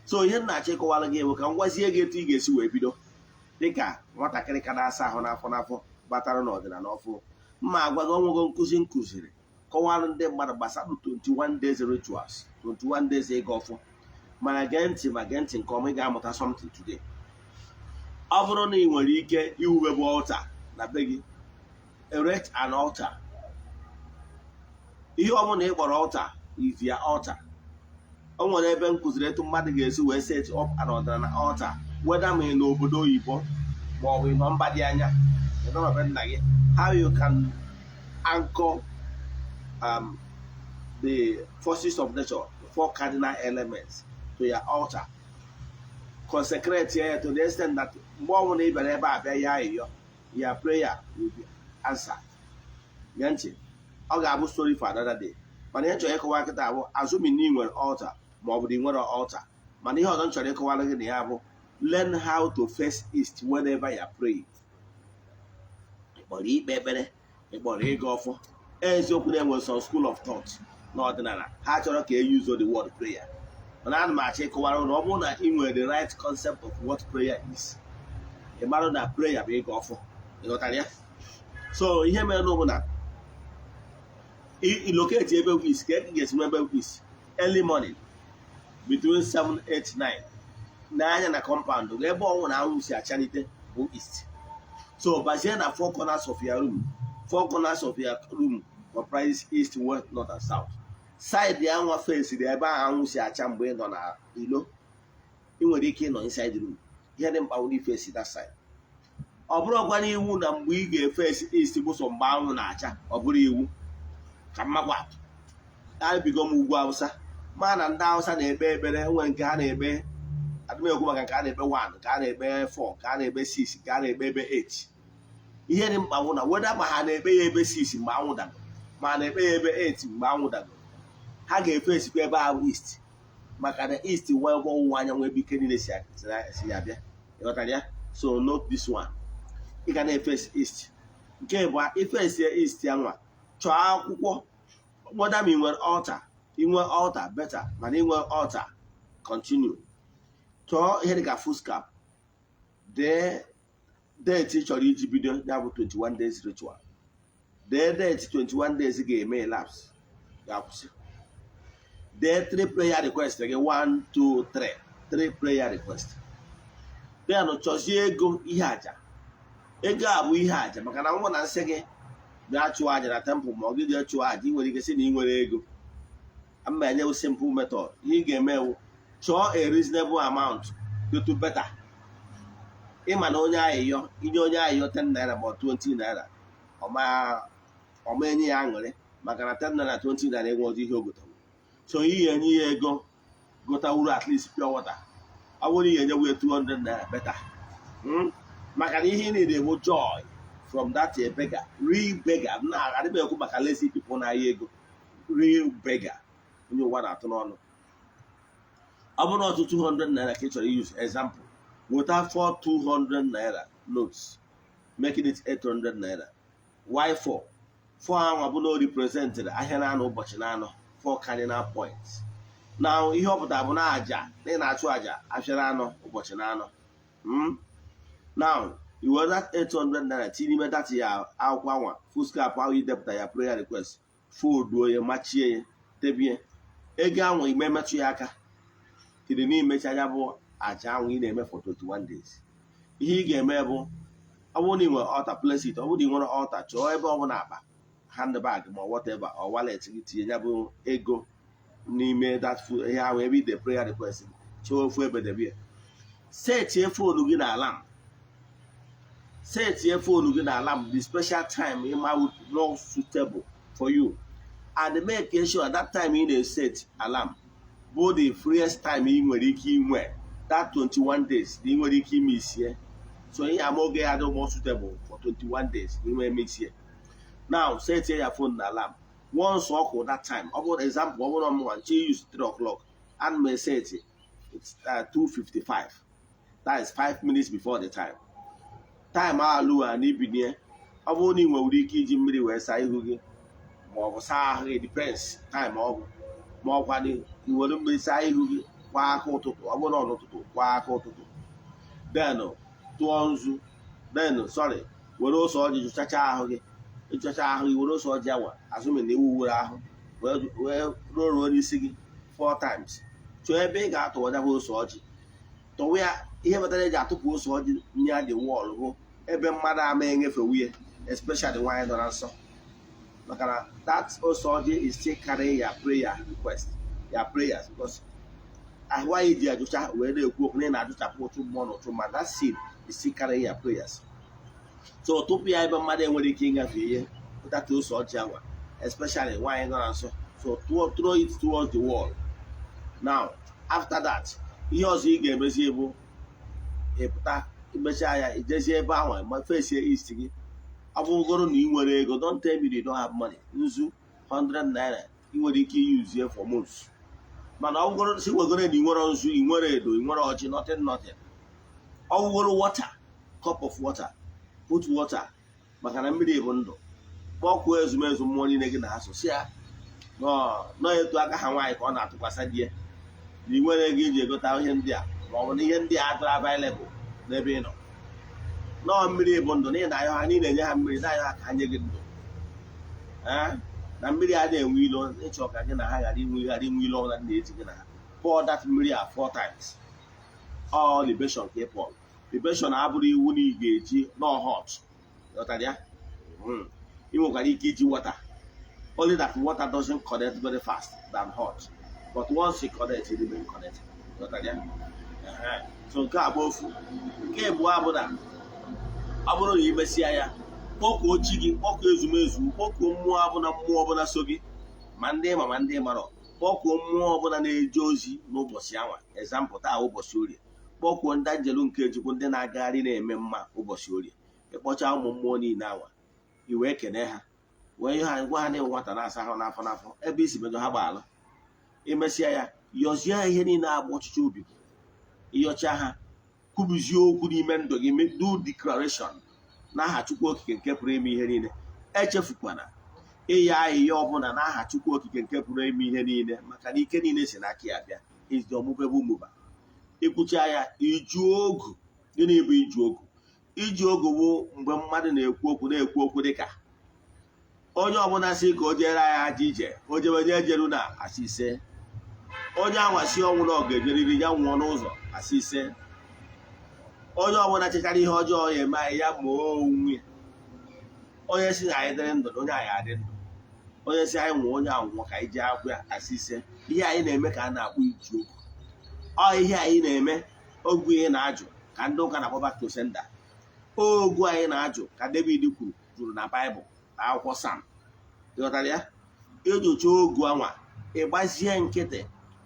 So ihe m na-achọ ịkọwara gị bụ ka m gwazie gị etu ị ga-esi wee bido dịka nwatakịrị ka na-asa ahụ n'afọ n'afọ batara n'ọdịnala ọfụ. Mma agwa gị, ọnwego nkụzi m kụziri kọwara ndị mmadụ gbasara 21 days rituals, 21 days ịga ọfụ. Mana gee ntị, ma gee ntị nke ọma, ị ga-amụta something today. Ọ bụrụ na ị nwere ike iwubebe altar na be gị, erect an altar. Ihe ọ bụla ị kpọrọ altar is your altar. O nwere ebe m kụziri etu mmadụ ga-esi wee set up an ọdịnala altar, whether ma ị n'obodo oyibo ma ọ bụ ị nọ mba dị anya, ị nọ na be nna gị, how you can anchor the forces of nature, the four cardinal elements, to your altar, consecrate ya to the extent that mgbe ọbụla ị bịara ebe a bịa ya ayịyọ, your prayer will be answered. Gee ntị, ọ ga-abụ story for another day. Mana ihe m chọrọ ịkọwa kịta bụ, assuming na ị nwere altar ma ọ bụ na ị nwere altar, mana ihe ọzọ m chọrọ ịkọwara gị na ya bụ, learn how to face east whenever you are praying. Ị kpọrọ ikpe ekpere, ị kpọrọ ịga ọfọ. Eziokwu na enwere some school of thought n'ọdịnala, ha chọrọ ka e use the word prayer, mana ana m achọ ịkọwara na ọ bụrụ na ị nwere the right concept of what prayer is, ị mara na prayer bụ ịga ọfọ. Ị ghọtara ya? So ihe mere na bụ na i locate ebe bụ east, ka ị ga-esi nwe ebe bụ east. Early morning between 7, 8, 9 n'anya na compound gị, ebe ọnwụ na anwụ si achalite bụ east. So bazie na four corners of your room. Four corners of your room comprises east, west, north and south. Side ya nwa face dị ebe ahụ anwụ si acha. Mgbe ị nọ na ilo, ị nwere ike ịnọ inside room, ihe dị mkpa bụ na face that side. Ọ bụrụkwa iwu na mgbe ị ga-eface east bụ sọ mgbe anwụ na-acha. Ọ bụrụ iwu ka mmakwa abigo m ugwu Awụsa, ma na ndị Awụsa na-ekpe ekpere nwere nke ha na-ekpe. Adịmekwu maka nke a na-ekpe 1, nke a na-ekpe 4, nke a na-ekpe 6, nke a na-ekpe ebe 8. Ihe dị mkpa bụ na weda ma ha na-ekpe ya ebe 6 mgbe anwụ dago, ma ha na-ekpe ya ebe 8 mgbe anwụ dago, ha ga-efesikwa ebe ahụ east, maka na east nwa ebe ọwụwa anyanwụ, ebe ike niile si abịa. Ịghọtara ya? So note this one: ị ga na-eface east. Nke bụ iface east ya nwa, chọọ akwụkwọ, whether ma ị nwere altar, inwe altar better, mana inwe altar, continue, chọọ ihe dịka foolscap. Dee date ị chọrọ iji bido ya bụ 21 days ritual. Dee date 21 days ga-eme elapse, ga-akwụsị. Dee three prayer request gị, 1, 2, 3, three prayer request. Then chọzie ego ihe aja. Ego a bụ ihe aja, maka na nwụ na nsị gị bịa chụọ aja na temple, ma ọ gị jee chụọ aja, ị nwere ike sị na ị nwere ego. Ama enyewu simple method. Ihe ị ga-eme wụ chọọ a reasonable amount dịtụ better. Ịma na onye ayịyọ, inye onye ayịyọ 10 naira ma ọ 20 naira, ọma enye ya aṅụrị, maka na 10 naira, 20 naira enwe ọzọ ihe o gotawu. So ihe enye ya ego gotawuru at least pure water. Ọ bụrụ ihe enyewu ya 200 naira, better. Maka na ihe ị na-ere bụ joy from that a beggar, real beggar. Na adịghị ekwu maka lazy people na-ahịa ego, real beggar, onye ụwa na-atụ n'ọnụ. Ọ bụrụ na ọtụ 200 naira ka ị chọrọ use, example, weta 4 200 naira notes, making it 800 naira. Why 4? 4 ahụ bụ na o represented ahịa na-anọ, ụbọchị na-anọ, 4 cardinal points. Na ihe ọ pụtara bụ na aja na ị na-achụ aja afịa na-anọ, ụbọchị na-anọ. Now i were that 800 naira tinye n'ime that ya akwụkwọ anwa, foolscap ahụ, idepụta ya prayer request, folduo ya, machie ya, debie ego ahụ. Ime metụ ya aka tiri n'imecha ya bụ aja ahụ ị na-eme for 21 days. Ihe ị ga-eme bụ, ọ bụrụ na ị nwere altar, place it. Ọ bụrụ na ị nwere altar, chọọ ebe ọ bụla, akpa handbag ma whatever or wallet gị, tinye ya bụ ego n'ime that ihe ahụ ebe ide prayer request. Chọọ ofu ebe debe ya. Setie phone gị na alarm, setie phone gị na alarm the special time ịma not suitable for you, and make sure that time ị na-eset alarm bụ the freest time ị nwere ike inwe that 21 days na ị nwere ike ime isie. So ihe ama oge ya dị more suitable for 21 days na inwe emesie. Now setie ya phone na alarm. Once ọ kụ that time, ọ bụrụ example, ọ bụrụ ọmụnwa nche use 3 o'clock and m set it's 2:55, that is 5 minutes before the time. Time alụ a na ibinye, ọ bụrụ na ị nwere ike iji mmiri wee saa ihu gị ma ọ bụ saa ahụ gị, depends time ọ bụ, ma ọ kwadị iwere mmiri saa ihu gị kwa aka ụtụtụ. Ọ bụrụ na ọ n'ụtụtụ, kwa aka ụtụtụ, then tụọ nzu, then, sorry, were ose ọjị jụchacha ahụ gị. Ịchọcha ahụ gị, were ose ọjị awa azụmi na iwu were ahụ wee ruo n'isi gị four times. Chọọ ebe ị ga-atụwa ya bụ ose ọjị, tọwa ya. Ihe kpatara eji atụpụ ose ọjị nye dị wall bụ ebe mmadụ ama enyefe nwunye, especially nwaanyị nọ na nsọ, maka na that ose ọjị is still carrying your prayer request, your prayers, because ahụ anyị ji ajụcha wee na-ekwu okwu na ị na-ajụchapụ ụtụ mmụọ na ụtụ, ma that seed is still carrying your prayers. So tụpụ ya ebe mmadụ enwere ike ịgafe ihe pụtata ose ọjị anwa, especially nwaanyị nọ na nsọ. So throw it towards the wall. Now after that, ihe ọzọ ị ga-emezi bụ ịpụta, imechaa ya, ijezie ebe ahụ ma fesie east gị. Ọ bụrụgoro na ị nwere ego, don't tell me you don't have money. Nzu 100 naira ị nwere ike iyuzie for months. Mana ọ bụgoro si nwegoro na ị nwere nzu, ị nwere edo, ị nwere ọjị, nothing, nothing, ọ bụgoro water, cup of water, put water, maka na mmiri bụ ndụ. Kpọkwuo ezumezu mmụọ niile gị na ha so, si ya nọọ etu aka ha nwaanyị ka ọ na-atụkwasị di ya, na ị nwere ego iji egota ihe ndị a, ma ọ bụ na ihe ndị a adịrọ available n'ebe ị nọ. Nọọ mmiri bụ ndụ n'ihi na ayọ ha niile enye ha mmiri na ayọ ha ka ha nye gị ndụ. Ee, na mmiri a na-enwe ilo, ịchọ ka gị na ha ghara inwe ilo ọbụla na-eti gị na ha. Pour that mmiri a four times. All libation ka ị pour. Libation abụrụ iwu na ị ga-eji nọ hot. Ghọtara ya? Ị nwekwara ike iji water, only that water doesn't connect very fast than hot, but once it connect, it remain connected. Ghọtara ya? Ehe. So nke a bụ ofu. Nke abụọ bụ na ọ bụrụ na ị mesịa ya, kpọkuo chi gị, kpọkuo ezumezu, kpọkuo mmụọ ọbụla, mmụọ ọbụla so gị, ma ndị ma ma ndị marọ. Kpọkuo mmụọ ọbụla na-eje ozi n'ụbọchị anwa. Example, taa ụbọchị Orie, kpọkuo ndị njelu nke Chukwu, ndị na-agagharị na-eme mma ụbọchị Orie. Ịkpọcha ụmụ mmụọ niile anwa, i wee kene ha, wee ha gwa ha na-enwe nwata na-asa ahụ n'afọ n'afọ ebe isi mejọ ha gbaalụ. Imesịa ya, yọzie ha ihe niile agba ọchịchị obi gị. Ịyọcha ha, kwubizie okwu n'ime ndụ gị, do declaration n'aha Chukwu Okike nke pụrụ ime ihe niile. Echefukwana ịya ahịhịa ọbụla n'aha Chukwu Okike nke pụrụ ime ihe niile, maka na ike niile si n'aka ya bịa. Is the unmovable mover. Ikwucha ya, ijuo ogu. Gịnị bụ iju ogu? Iji ogu bụ mgbe mmadụ na-ekwu okwu, na-ekwu okwu, dịka onye ọbụla si ka o jere anyị aja ije, o jebe nye ejeru na asị ise. Onye anwasị ọnwụ na ọ ga-ejeriri ya nwụọ n'ụzọ, asị ise. Onye ọbụla chechara ihe ọjọọ ya eme anyị, ya ma onwe ya. Onye si na anyị dịrị ndụ na onye anyị adị ndụ, onye si anyị nwụọ, onye anwụọ, ka anyị jee akwụ ya, asị ise. Ihe anyị na-eme ka a na-akpọ iji ogu. Ọ ihe anyị na-eme, ogwu ihe na-ajụ ka ndị ụka na-akpọ back to sender. Ogwu anyị na-ajụ ka David kwuru jụrụ na Baịbụl na akwụkwọ Sam. Ịghọtara ya? Ịjụcha ogu anwa, ịgbazie nkịtị,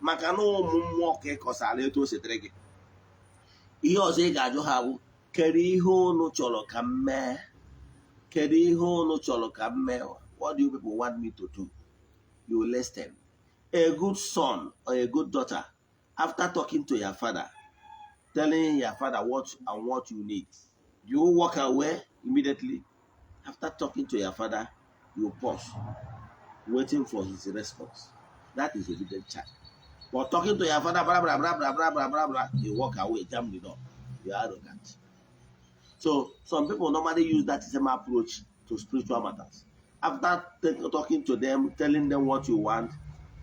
maka na ụmụ mmụọ ka ị kọsara etu o setere gị. Ihe ọzọ ị ga-ajụ ha bụ, kedu ihe unu chọrọ ka m mee? Kedu ihe unu chọrọ ka m mee? What do you people want me to do? You listen. A good son or a good daughter, after talking to your father, telling your father what and what you need, you walk away immediately? After talking to your father, you pause, waiting for his response. That is obedient child. But talking to your father, blah blah blah blah blah blah blah blah, you walk away, jam the door, you are arrogant. So some people normally use that same approach to spiritual matters. After talking to them, telling them what you want,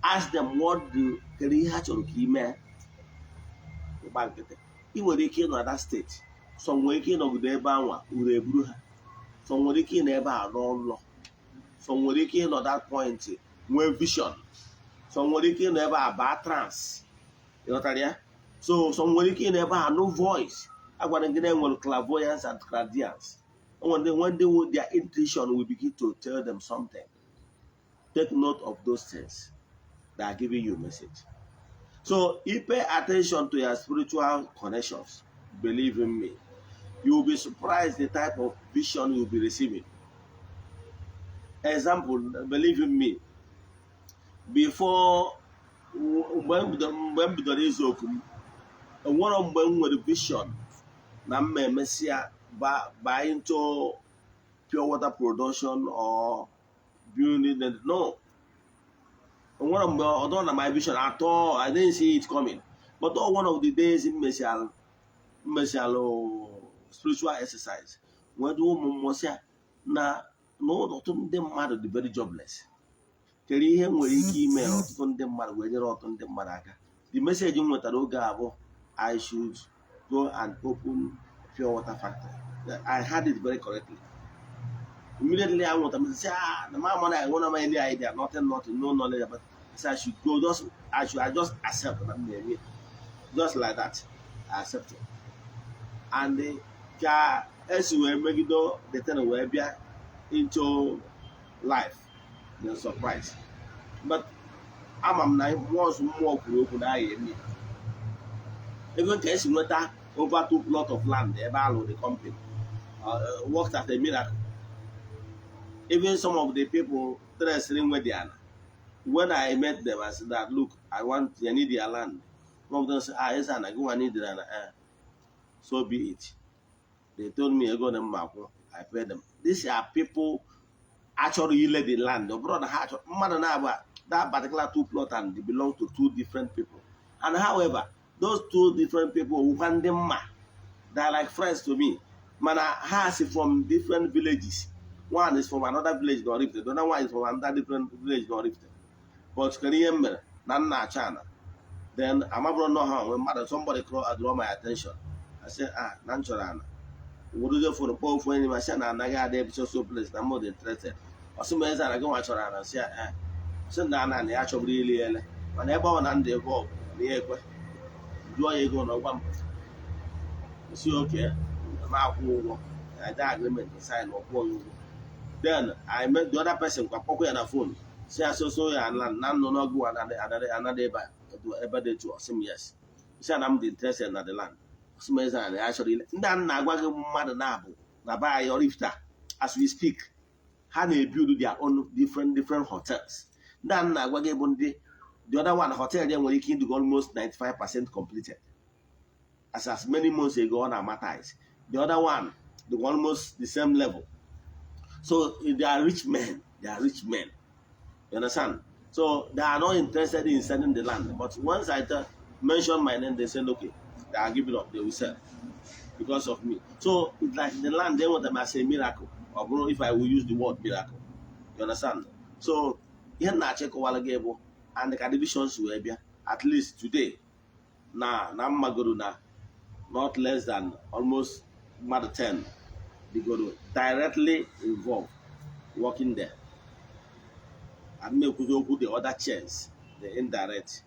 ask them what do, kedu ihe ha chọrọ ka ị mee. Ịgba nkịtị. Ị nwere ike ịnọ na that state. Some nwere ike ịnọgide ebe anwa, uru eburu ha. Some nwere ike ịnọ ebe a n'ụlọ. Some nwere ike ịnọ that point nwee vision. Some nwere ike ịnọ ebe a baa trance. Ịghọtara ya? So some nwere ike ịnọ ebe a nụ voice. Agwara gị na enwere clairvoyance and clairvoyance. When their intuition will begin to tell them something. Take note of those things that are giving you message. So you pay attention to your spiritual connections. Believe in me, you will be surprised the type of vision you will be receiving. Example, believe in me, before mgbe m bidoro izu oku m, enwero mgbe m nwere vision na m ma emesịa ba into pure water production or building. No, enwero mgbe ọ dọrọ na my vision at all. I didn't see it coming. But all one of the days m mesịalụ spiritual exercise, nwee dị ụmụ mmụọ sị na na ọtụtụ ndị mmadụ dị very jobless, kedu ihe m nwere ike ime ọtụtụ ndị mmadụ wee nyere ọtụtụ ndị mmadụ aka? The message m nwetara oge a bụ I should go and open pure water factory. I had it very correctly. Immediately I nwetara m, say, ah, na my mother, I want any idea, nothing, nothing, no knowledge about. I said I should go, just I should, I just accept that m na-eme. Just like that, I accept it. And ka esi wee megido the thing wee bịa into life, the surprise. But ama m na once mmụọ kwuru okwu na aya eme ya. Ego nke esi nweta over two plot of land ebe alụ the company worked as a miracle. Even some of the people interested nwe the ana, when I met them, I said that, look, I want, I need their land. One of them said, ah, yes, and I go, I need the land. So be it. They told me ego na mma akwụ. I pay them. These are people actually ile the land. Ọ bụrụ na ha achọ mmadụ na-abụ that particular two plot, and they belong to two different people. And however, those two different people wụkwa ndị mma. They are like friends to me, mana ha si from different villages. One is from another village in Oraifite, the other one is from another different village in Oraifite. But kedu ihe m mere na nna achọ ana? Then amabụrụ nnọọ ha nwe mmadụ. Somebody draw my attention. I say, ah, na m chọrọ ana. Weruzie phone kpọọ ofu enyi m, sị na anaghị adị ebe so place na m dị interested. Ọ sị m, eze, ana gị nwa chọrọ ana? Sị ya, sị na ana na ya chọburu ili ele, mana ebe ọ na ndị ebe ọ na ya ekwe jụọ ya ego na ọgwa m si oke ma akwụ ụgwọ I agreement, sign, ọkwụọ ya ụgwọ. Then I met the other person kwa, kpọkwa ya na phone, si ya so so ya na na nnụ n'ọgụ anada ebe ebe dị etu. Ọ sị m yes, si na m dị interested na the land. Ọ sị m, eze, na ya chọrọ ile. Ndị a na-agwa gị mmadụ na-abụ na be anyị Oraifite as we speak, ha na-ebuild their own different different hotels. Ndị a na-agwa gị bụ ndị the other one, hotel ya nwere ike ịdị almost 95% completed as many months ago ọ na-amortize. The other one dị almost the same level. So they are rich men, they are rich men, you understand? So they are not interested in selling the land, but once I mention my name, they say okay, they are giving up, they will sell. because of me. So it's like the land enwetara m as a miracle, ọ bụrụ if I will use the word miracle. You understand? So ihe m na-achọ ịkọwara gị bụ, and ka the visions wee bịa, at least today na mmagoro na not less than almost mmadụ 10 digoro directly involved working there. And na-ekwuzi okwu the other chains, the indirect,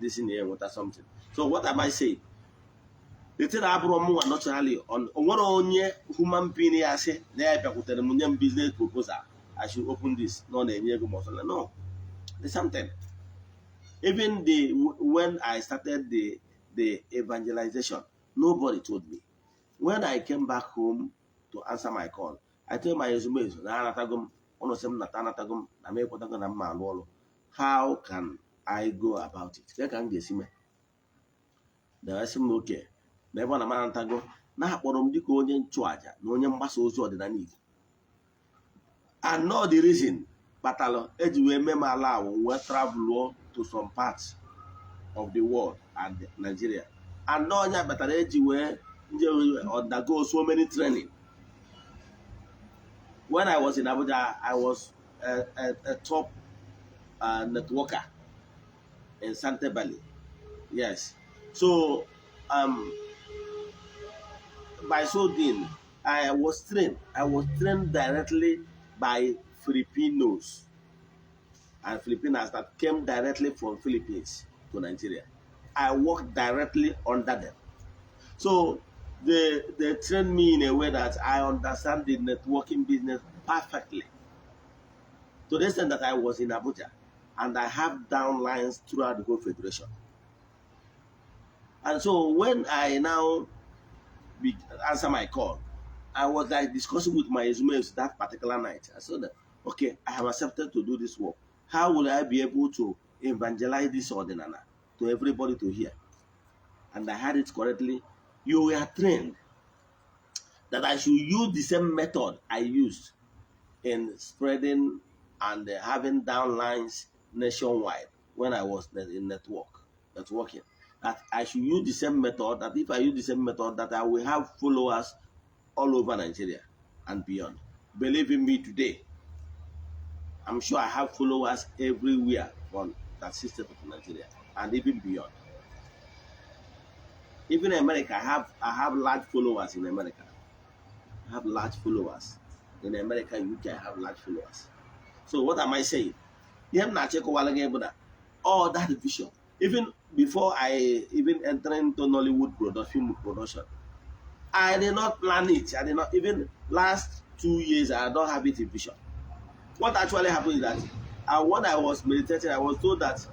this in here nweta something. So what am I saying? The thing abụrụ mụnwa naturally on o nwere onye human being ya sị na ya bịakwutere m nye m business proposal, I should open this, na ọ na-enye ego ma ọsọ. No, the same thing. Even the when I started the evangelization, nobody told me. When I came back home to answer my call, I told my ezumezu na anatago m ụnụ sị m nata, anatago m na m ekwetago na m ma alụ ọrụ. How can I go about it? Ka m ga-esi mee na asị m oke na ebe ọ na m anatago na-akpọrọ m dịka onye nchụaja na onye mgbasa ozi ọdịnala Igbo, and not the reason kpatalụ eji wee mee m ala awụ wee travel to some parts of the world and Nigeria, and onye kpatara eji wee nje undergo so many training. When I was in Abuja, I was a top networker in Sante Valley. Yes. So by so doing, I was trained. I was trained directly by Filipinos and Filipinas that came directly from Philippines to Nigeria. I worked directly under them. So they trained me in a way that I understand the networking business perfectly. To the extent that I was in Abuja and I have downlines throughout the whole federation. And so when I now answer my call, I was like discussing with my ezumezu that particular night. I said that, okay, I have accepted to do this work. How will I be able to evangelize this ọdịnala to everybody to hear? And I had it correctly. You were trained that I should use the same method I used in spreading and having downlines nationwide when I was in networking. That I should use the same method, that if I use the same method, that I will have followers all over Nigeria and beyond. Believe in me today, I'm sure I have followers everywhere from that system of Nigeria and even beyond. Even America, I have large followers in America. I have large followers in America, UK, I have large followers. So what am I saying? Ihe m na-achọ ịkọwara gị bụ na all that vision, even before I even enter into Nollywood production, film production, I did not plan it. I did not even last 2 years, I don't have it in vision. What actually happened is that when I was meditating, I was told that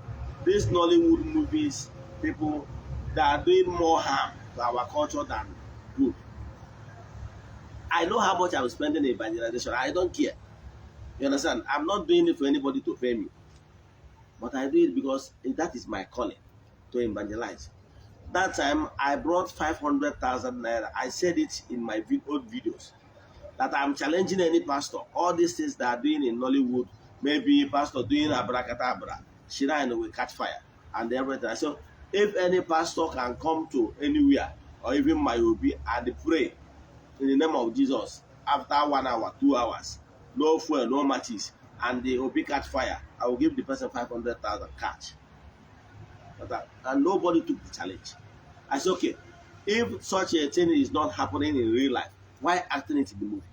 these Nollywood movies, people that are doing more harm to our culture than good. I know how much I'm spending in evangelization. I don't care. You understand? I'm not doing it for anybody to pay me. But I do it because that is my calling, to evangelize. That time I brought 500,000 naira. I said it in my old videos that I'm challenging any pastor. All these things that are doing in Nollywood, maybe pastor doing abracadabra, shrine will catch fire and everything. So if any pastor can come to anywhere or even my obi and pray in the name of Jesus after one hour, 2 hours, no fuel, no matches, and the obi catch fire, I will give the person 500,000 cash. And nobody took the challenge. I said, okay, if such a thing is not happening in real life, why acting it in the movie?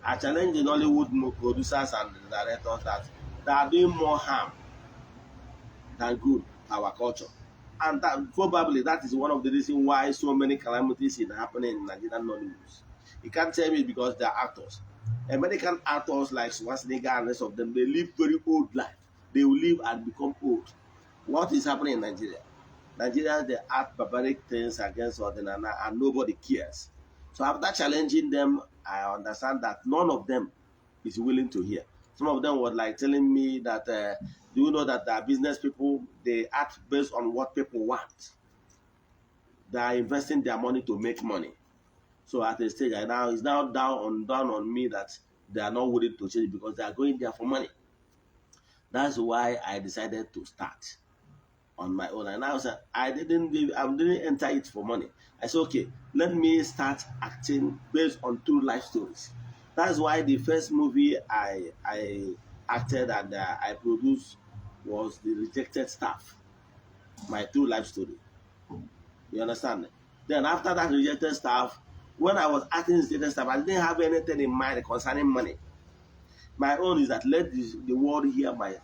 I challenge the Nollywood producers and the directors that they are doing more harm than good to our culture. And that probably that is one of the reasons why so many calamities is happening in Nigerian Nollywood. You can't tell me because they are actors. American actors like Schwarzenegger and rest of them, they live very old life. They will live and become old. What is happening in Nigeria? Nigeria, they act barbaric things against ọdịnala and nobody cares. So after challenging them, I understand that none of them is willing to hear. Some of them were like telling me that, do you know that the business people, they act based on what people want? They are investing their money to make money. So at a stage, I now it's now down on me that they are not willing to change because they are going there for money. That's why I decided to start. On my own. And I was I didn't enter it for money. I said, "Okay, let me start acting based on true life stories." That's why the first movie I acted and I produced was The Rejected Staff, my true life story. You understand? Then after that Rejected Staff, when I was acting Rejected Staff, I didn't have anything in mind concerning money. My own is that let the world hear my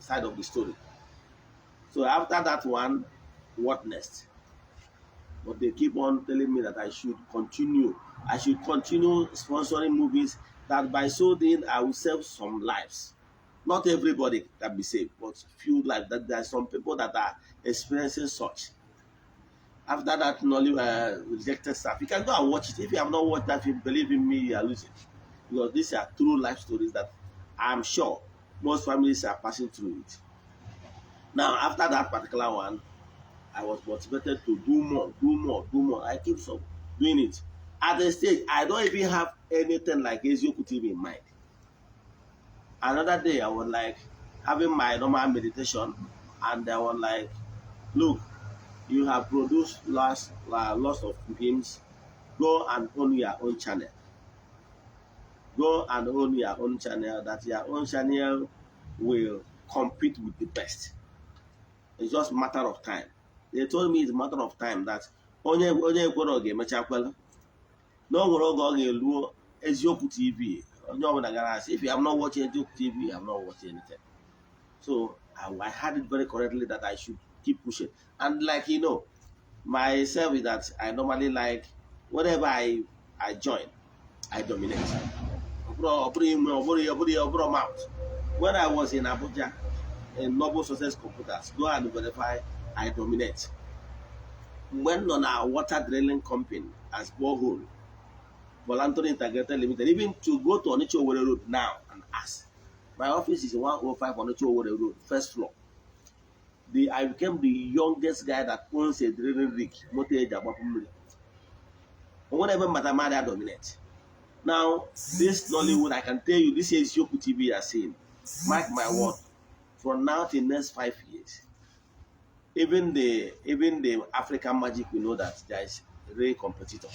side of the story. So after that one, what next? But they keep on telling me that I should continue. I should continue sponsoring movies, that by so doing, I will save some lives. Not everybody can be saved, but few lives. That there are some people that are experiencing such. After that, Nolly Rejected Staff, you can go and watch it. If you have not watched that film, believe in me, you are losing. Because these are true life stories that I'm sure most families are passing through it. Now, after that particular one, I was motivated to do more, do more, do more. I keep so doing it. At the stage, I don't even have anything like Eziokwu TV in mind. Another day, I was like having my normal meditation, and I was like, "Look, you have produced lots of films. Go and own your own channel. Go and own your own channel. That your own channel will compete with the best. It's just matter of time." They told me it's a matter of time, that onye onye ekwere ọ ga-emecha kwela na o nwere oge ọ ga-eluo Eziokwu TV onye ọbụla gara asị, "If you have not watched Eziokwu TV, you have not watched anything." So I had it very correctly that I should keep pushing. And like myself is that I normally like whatever I join, I dominate. Ọ bụrụ inwe ọ bụrụ mouth. When I was in Abuja in Noble Success Computers, go and verify, I dominate. Mgbe m nọ na water drilling company as borehole Voluntary Integrated Limited, even to go to Onitsha Owerri Road now and ask, my office is 105 Onitsha Owerri Road, first floor. The I became the youngest guy that owns a drilling rig, moto eji agbapụ mmiri. O nwere ebe mmata mmadụ dominate. Now this Nollywood, I can tell you, this Eziokwu TV you are seeing, mark my word, from now till next 5 years, even the African Magic will know that there is a real competitor.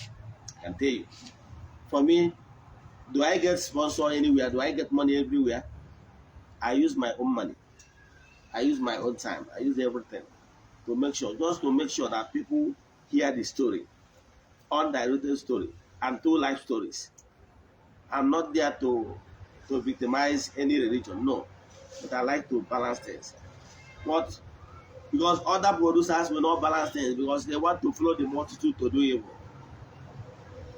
I can tell you. For me, do I get sponsor anywhere? Do I get money everywhere? I use my own money. I use my own time. I use everything to make sure, just to make sure that people hear the story, undiluted story, and two life stories. I'm not there to victimize any religion, no. But I like to balance things. What Because other producers will not balance things because they want to follow the multitude to do evil.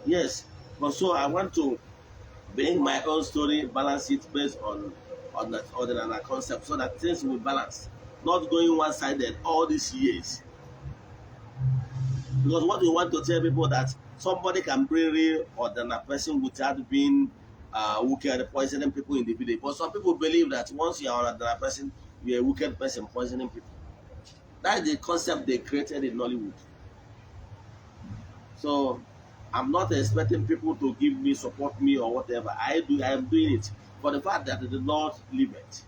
Yes, but so I want to bring my own story, balance it based on that ordinary concept, so that things will balance, not going one-sided all these years. Because what we want to tell people, that somebody can bring real ordinary person without being wicked, poisoning people in the village. But some people believe that once you are an ordinary person, you're a wicked person poisoning people. That is the concept they created in Nollywood. So I'm not expecting people to give me, support me, or whatever. I do. I am doing it for the fact that the Lord liveth,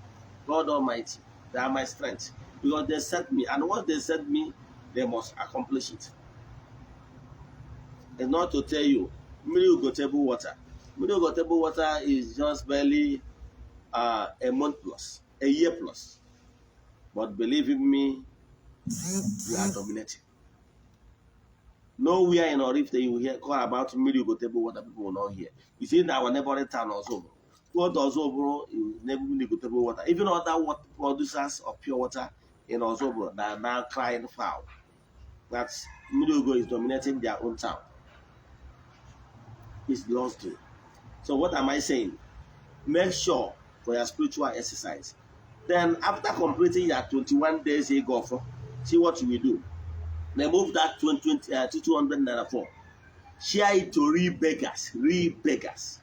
God Almighty. They are my strength because they sent me, and what they sent me, they must accomplish it. It's not to tell you, Mmiri Ugo Table Water. Mmiri Ugo Table Water is just barely a month plus, a year plus. But believe in me, you are dominating. Nowhere in Oraifite you will hear call about Mmiri Ugo Table Water, people will not hear. You see, in our neighboring town also, go to Ozubulu, Mmiri Ugo Table Water. Even other water producers of pure water in Ozubulu, they are now crying foul that Mmiri Ugo is dominating their own town. It's lost to. So what am I saying? Make sure for your spiritual exercise. Then after completing your 21 days ịgọ, see what you will do. Remove that 20, 20, 294. Share it to real beggars, real beggars.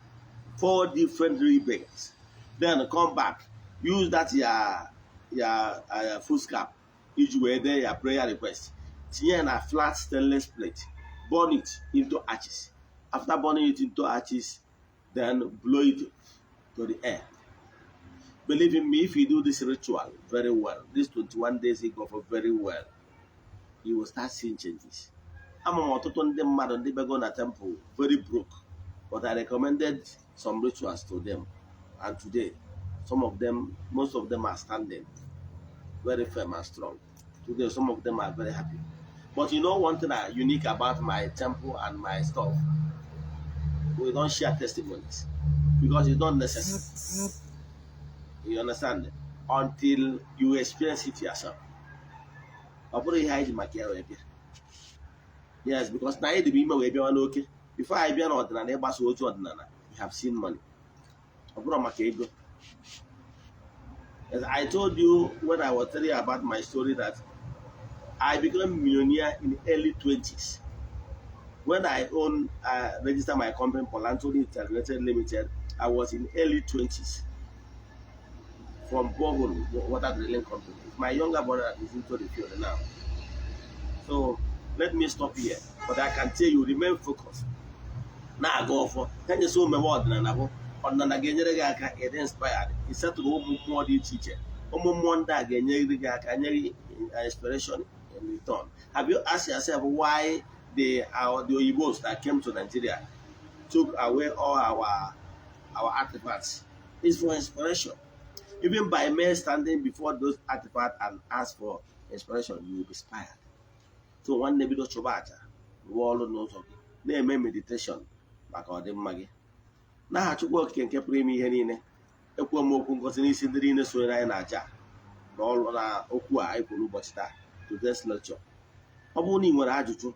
Four different real beggars. Then come back. Use that your foolscap. Iji wee dee your prayer request. Tinye na flat stainless plate. Burn it into ashes. After burning it into ashes, then blow it to the air. Believe in me, if you do this ritual very well, this 21 days ịgọ ọfọ very well, you will start seeing changes. Ama m ọtụtụ ndị mmadụ ndị bego na temple very broke, but I recommended some rituals to them, and today some of them, most of them are standing very firm and strong. Today some of them are very happy. But you know one thing that unique about my temple and my stuff? We don't share testimonies because it's not necessary. You understand? Until you experience it yourself. Ọ bụrụ ihe anyị ji maka ya wee bịa. Yes, because na anyị dị ime wee bịawa n'oke before anyị bịa n'ọdịnala, ịgbasa otu ọdịnala, you have seen money. Ọ bụrụ maka ego. As I told you when I was telling you about my story, that I became millionaire in early 20s. When I own, register my company, Polantoni Integrated Limited, I was in early 20s, from borehole water drilling company. My younger brother is into the field now. So let me stop here. But I can tell you, remain focused. Na-aga ọfọ ka nyesi omume ọdịnala bụ ọdịnala ga-enyere gị aka ịdị inspired, isetụrụ ụmụ mmụọ dị iche iche. Ụmụ mmụọ ndị a ga-enyere gị aka, nye gị inspiration in return. Have you asked yourself why the Oyibos that came to Nigeria took away all our artifacts? It's for inspiration. Even by mere standing before those artifacts and ask for inspiration, you will be inspired. So nwanne, bido chụba aja, rụọ ọrụ n'ụzọ gị, na-eme meditation maka ọdịmma gị. N'aha Chukwu Okike nke pụrụ ime ihe niile, ekwuo m okwu ngozi n'isi ndị niile sonyere anyị na aja na ọrụ na okwu a anyị kwuru ụbọchị taa, today's lecture. Ọ bụrụ na ị nwere ajụjụ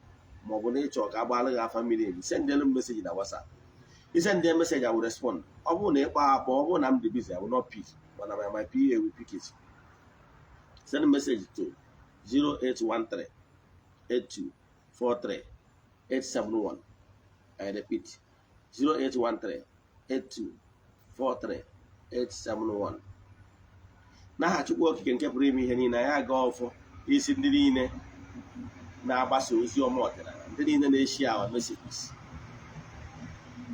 ma ọ bụ na ịchọ ka agbaala gị afa mmiri emi, sendelu m message na WhatsApp. I send a message, I will respond. Ọ bụrụ na ịkpọ akpọ, ọ bụrụ na m dị busy, I will not pick, mana my PA will pick it. Send message to 0813 8243 871. I repeat, 0813 8243 871. N'aha Chukwu Okike nke pụrụ ime ihe niile, anyị aga ọfọ isi ndị niile na-agbasa ozi ọma ọdịnala, ndị niile na-eshi our messages.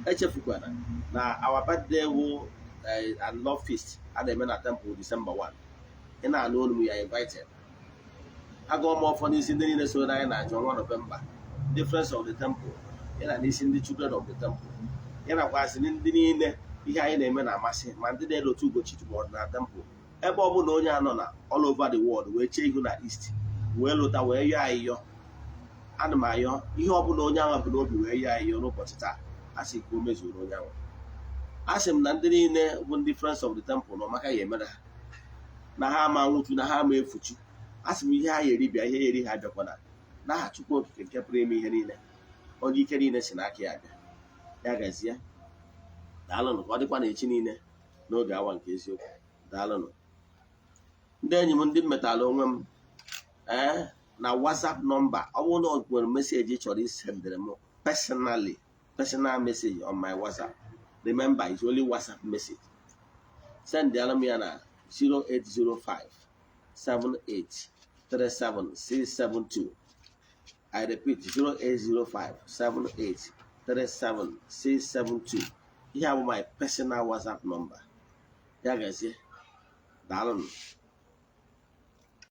Echefukwana na our birthday wụ and love feast a na-eme na temple December 1. Ị na-anụ olu m, ya invited. Agụọ m ọfọ n'isi ndị niile soro anyị na-achọ ọnwa November, ndị Friends of the Temple, ya na n'isi ndị Children of the Temple, ya nakwasị ndị niile ihe anyị na-eme na-amasị, ma ndị na-elotu Ugochi tubelu ọdịnala temple, ebe ọ bụla onye anọ na all over the world wee chee ihu na east wee lụta wee yọọ ayịyọ. Ana m ayọ ihe ọbụla onye ahụ bụ n'obi wee yọọ ayịyọ n'ụbọchị taa, a sị ka o mezuoro onye ahụ. A sị m na ndị niile bụ ndị Friends of the Temple na ọmaka ya emere ha, na ha ama nwụchu, na ha ama efuchu. A sị m ihe ha ya eribịa, ihe ya eri ha abịakwana. N'aha Chukwu Okike nke pụrụ ime ihe niile, onye ike niile si n'aka ya abịa, ya gazie. Daalụnụ. Ka ọ dịkwa na echi niile n'oge awa nke eziokwu. Daalụnụ, ndị enyi m, ndị m metala onwe m ee na WhatsApp number. Ọ bụrụ na ọ nwere message ị chọrọ isendịrị m personally, personal message on my WhatsApp, remember, it's only WhatsApp message, send m ya na 0805 78 37 672. I repeat, 0805 78 37 672. Ihe a bụ my personal WhatsApp number. Ya gazie, daalụnụ.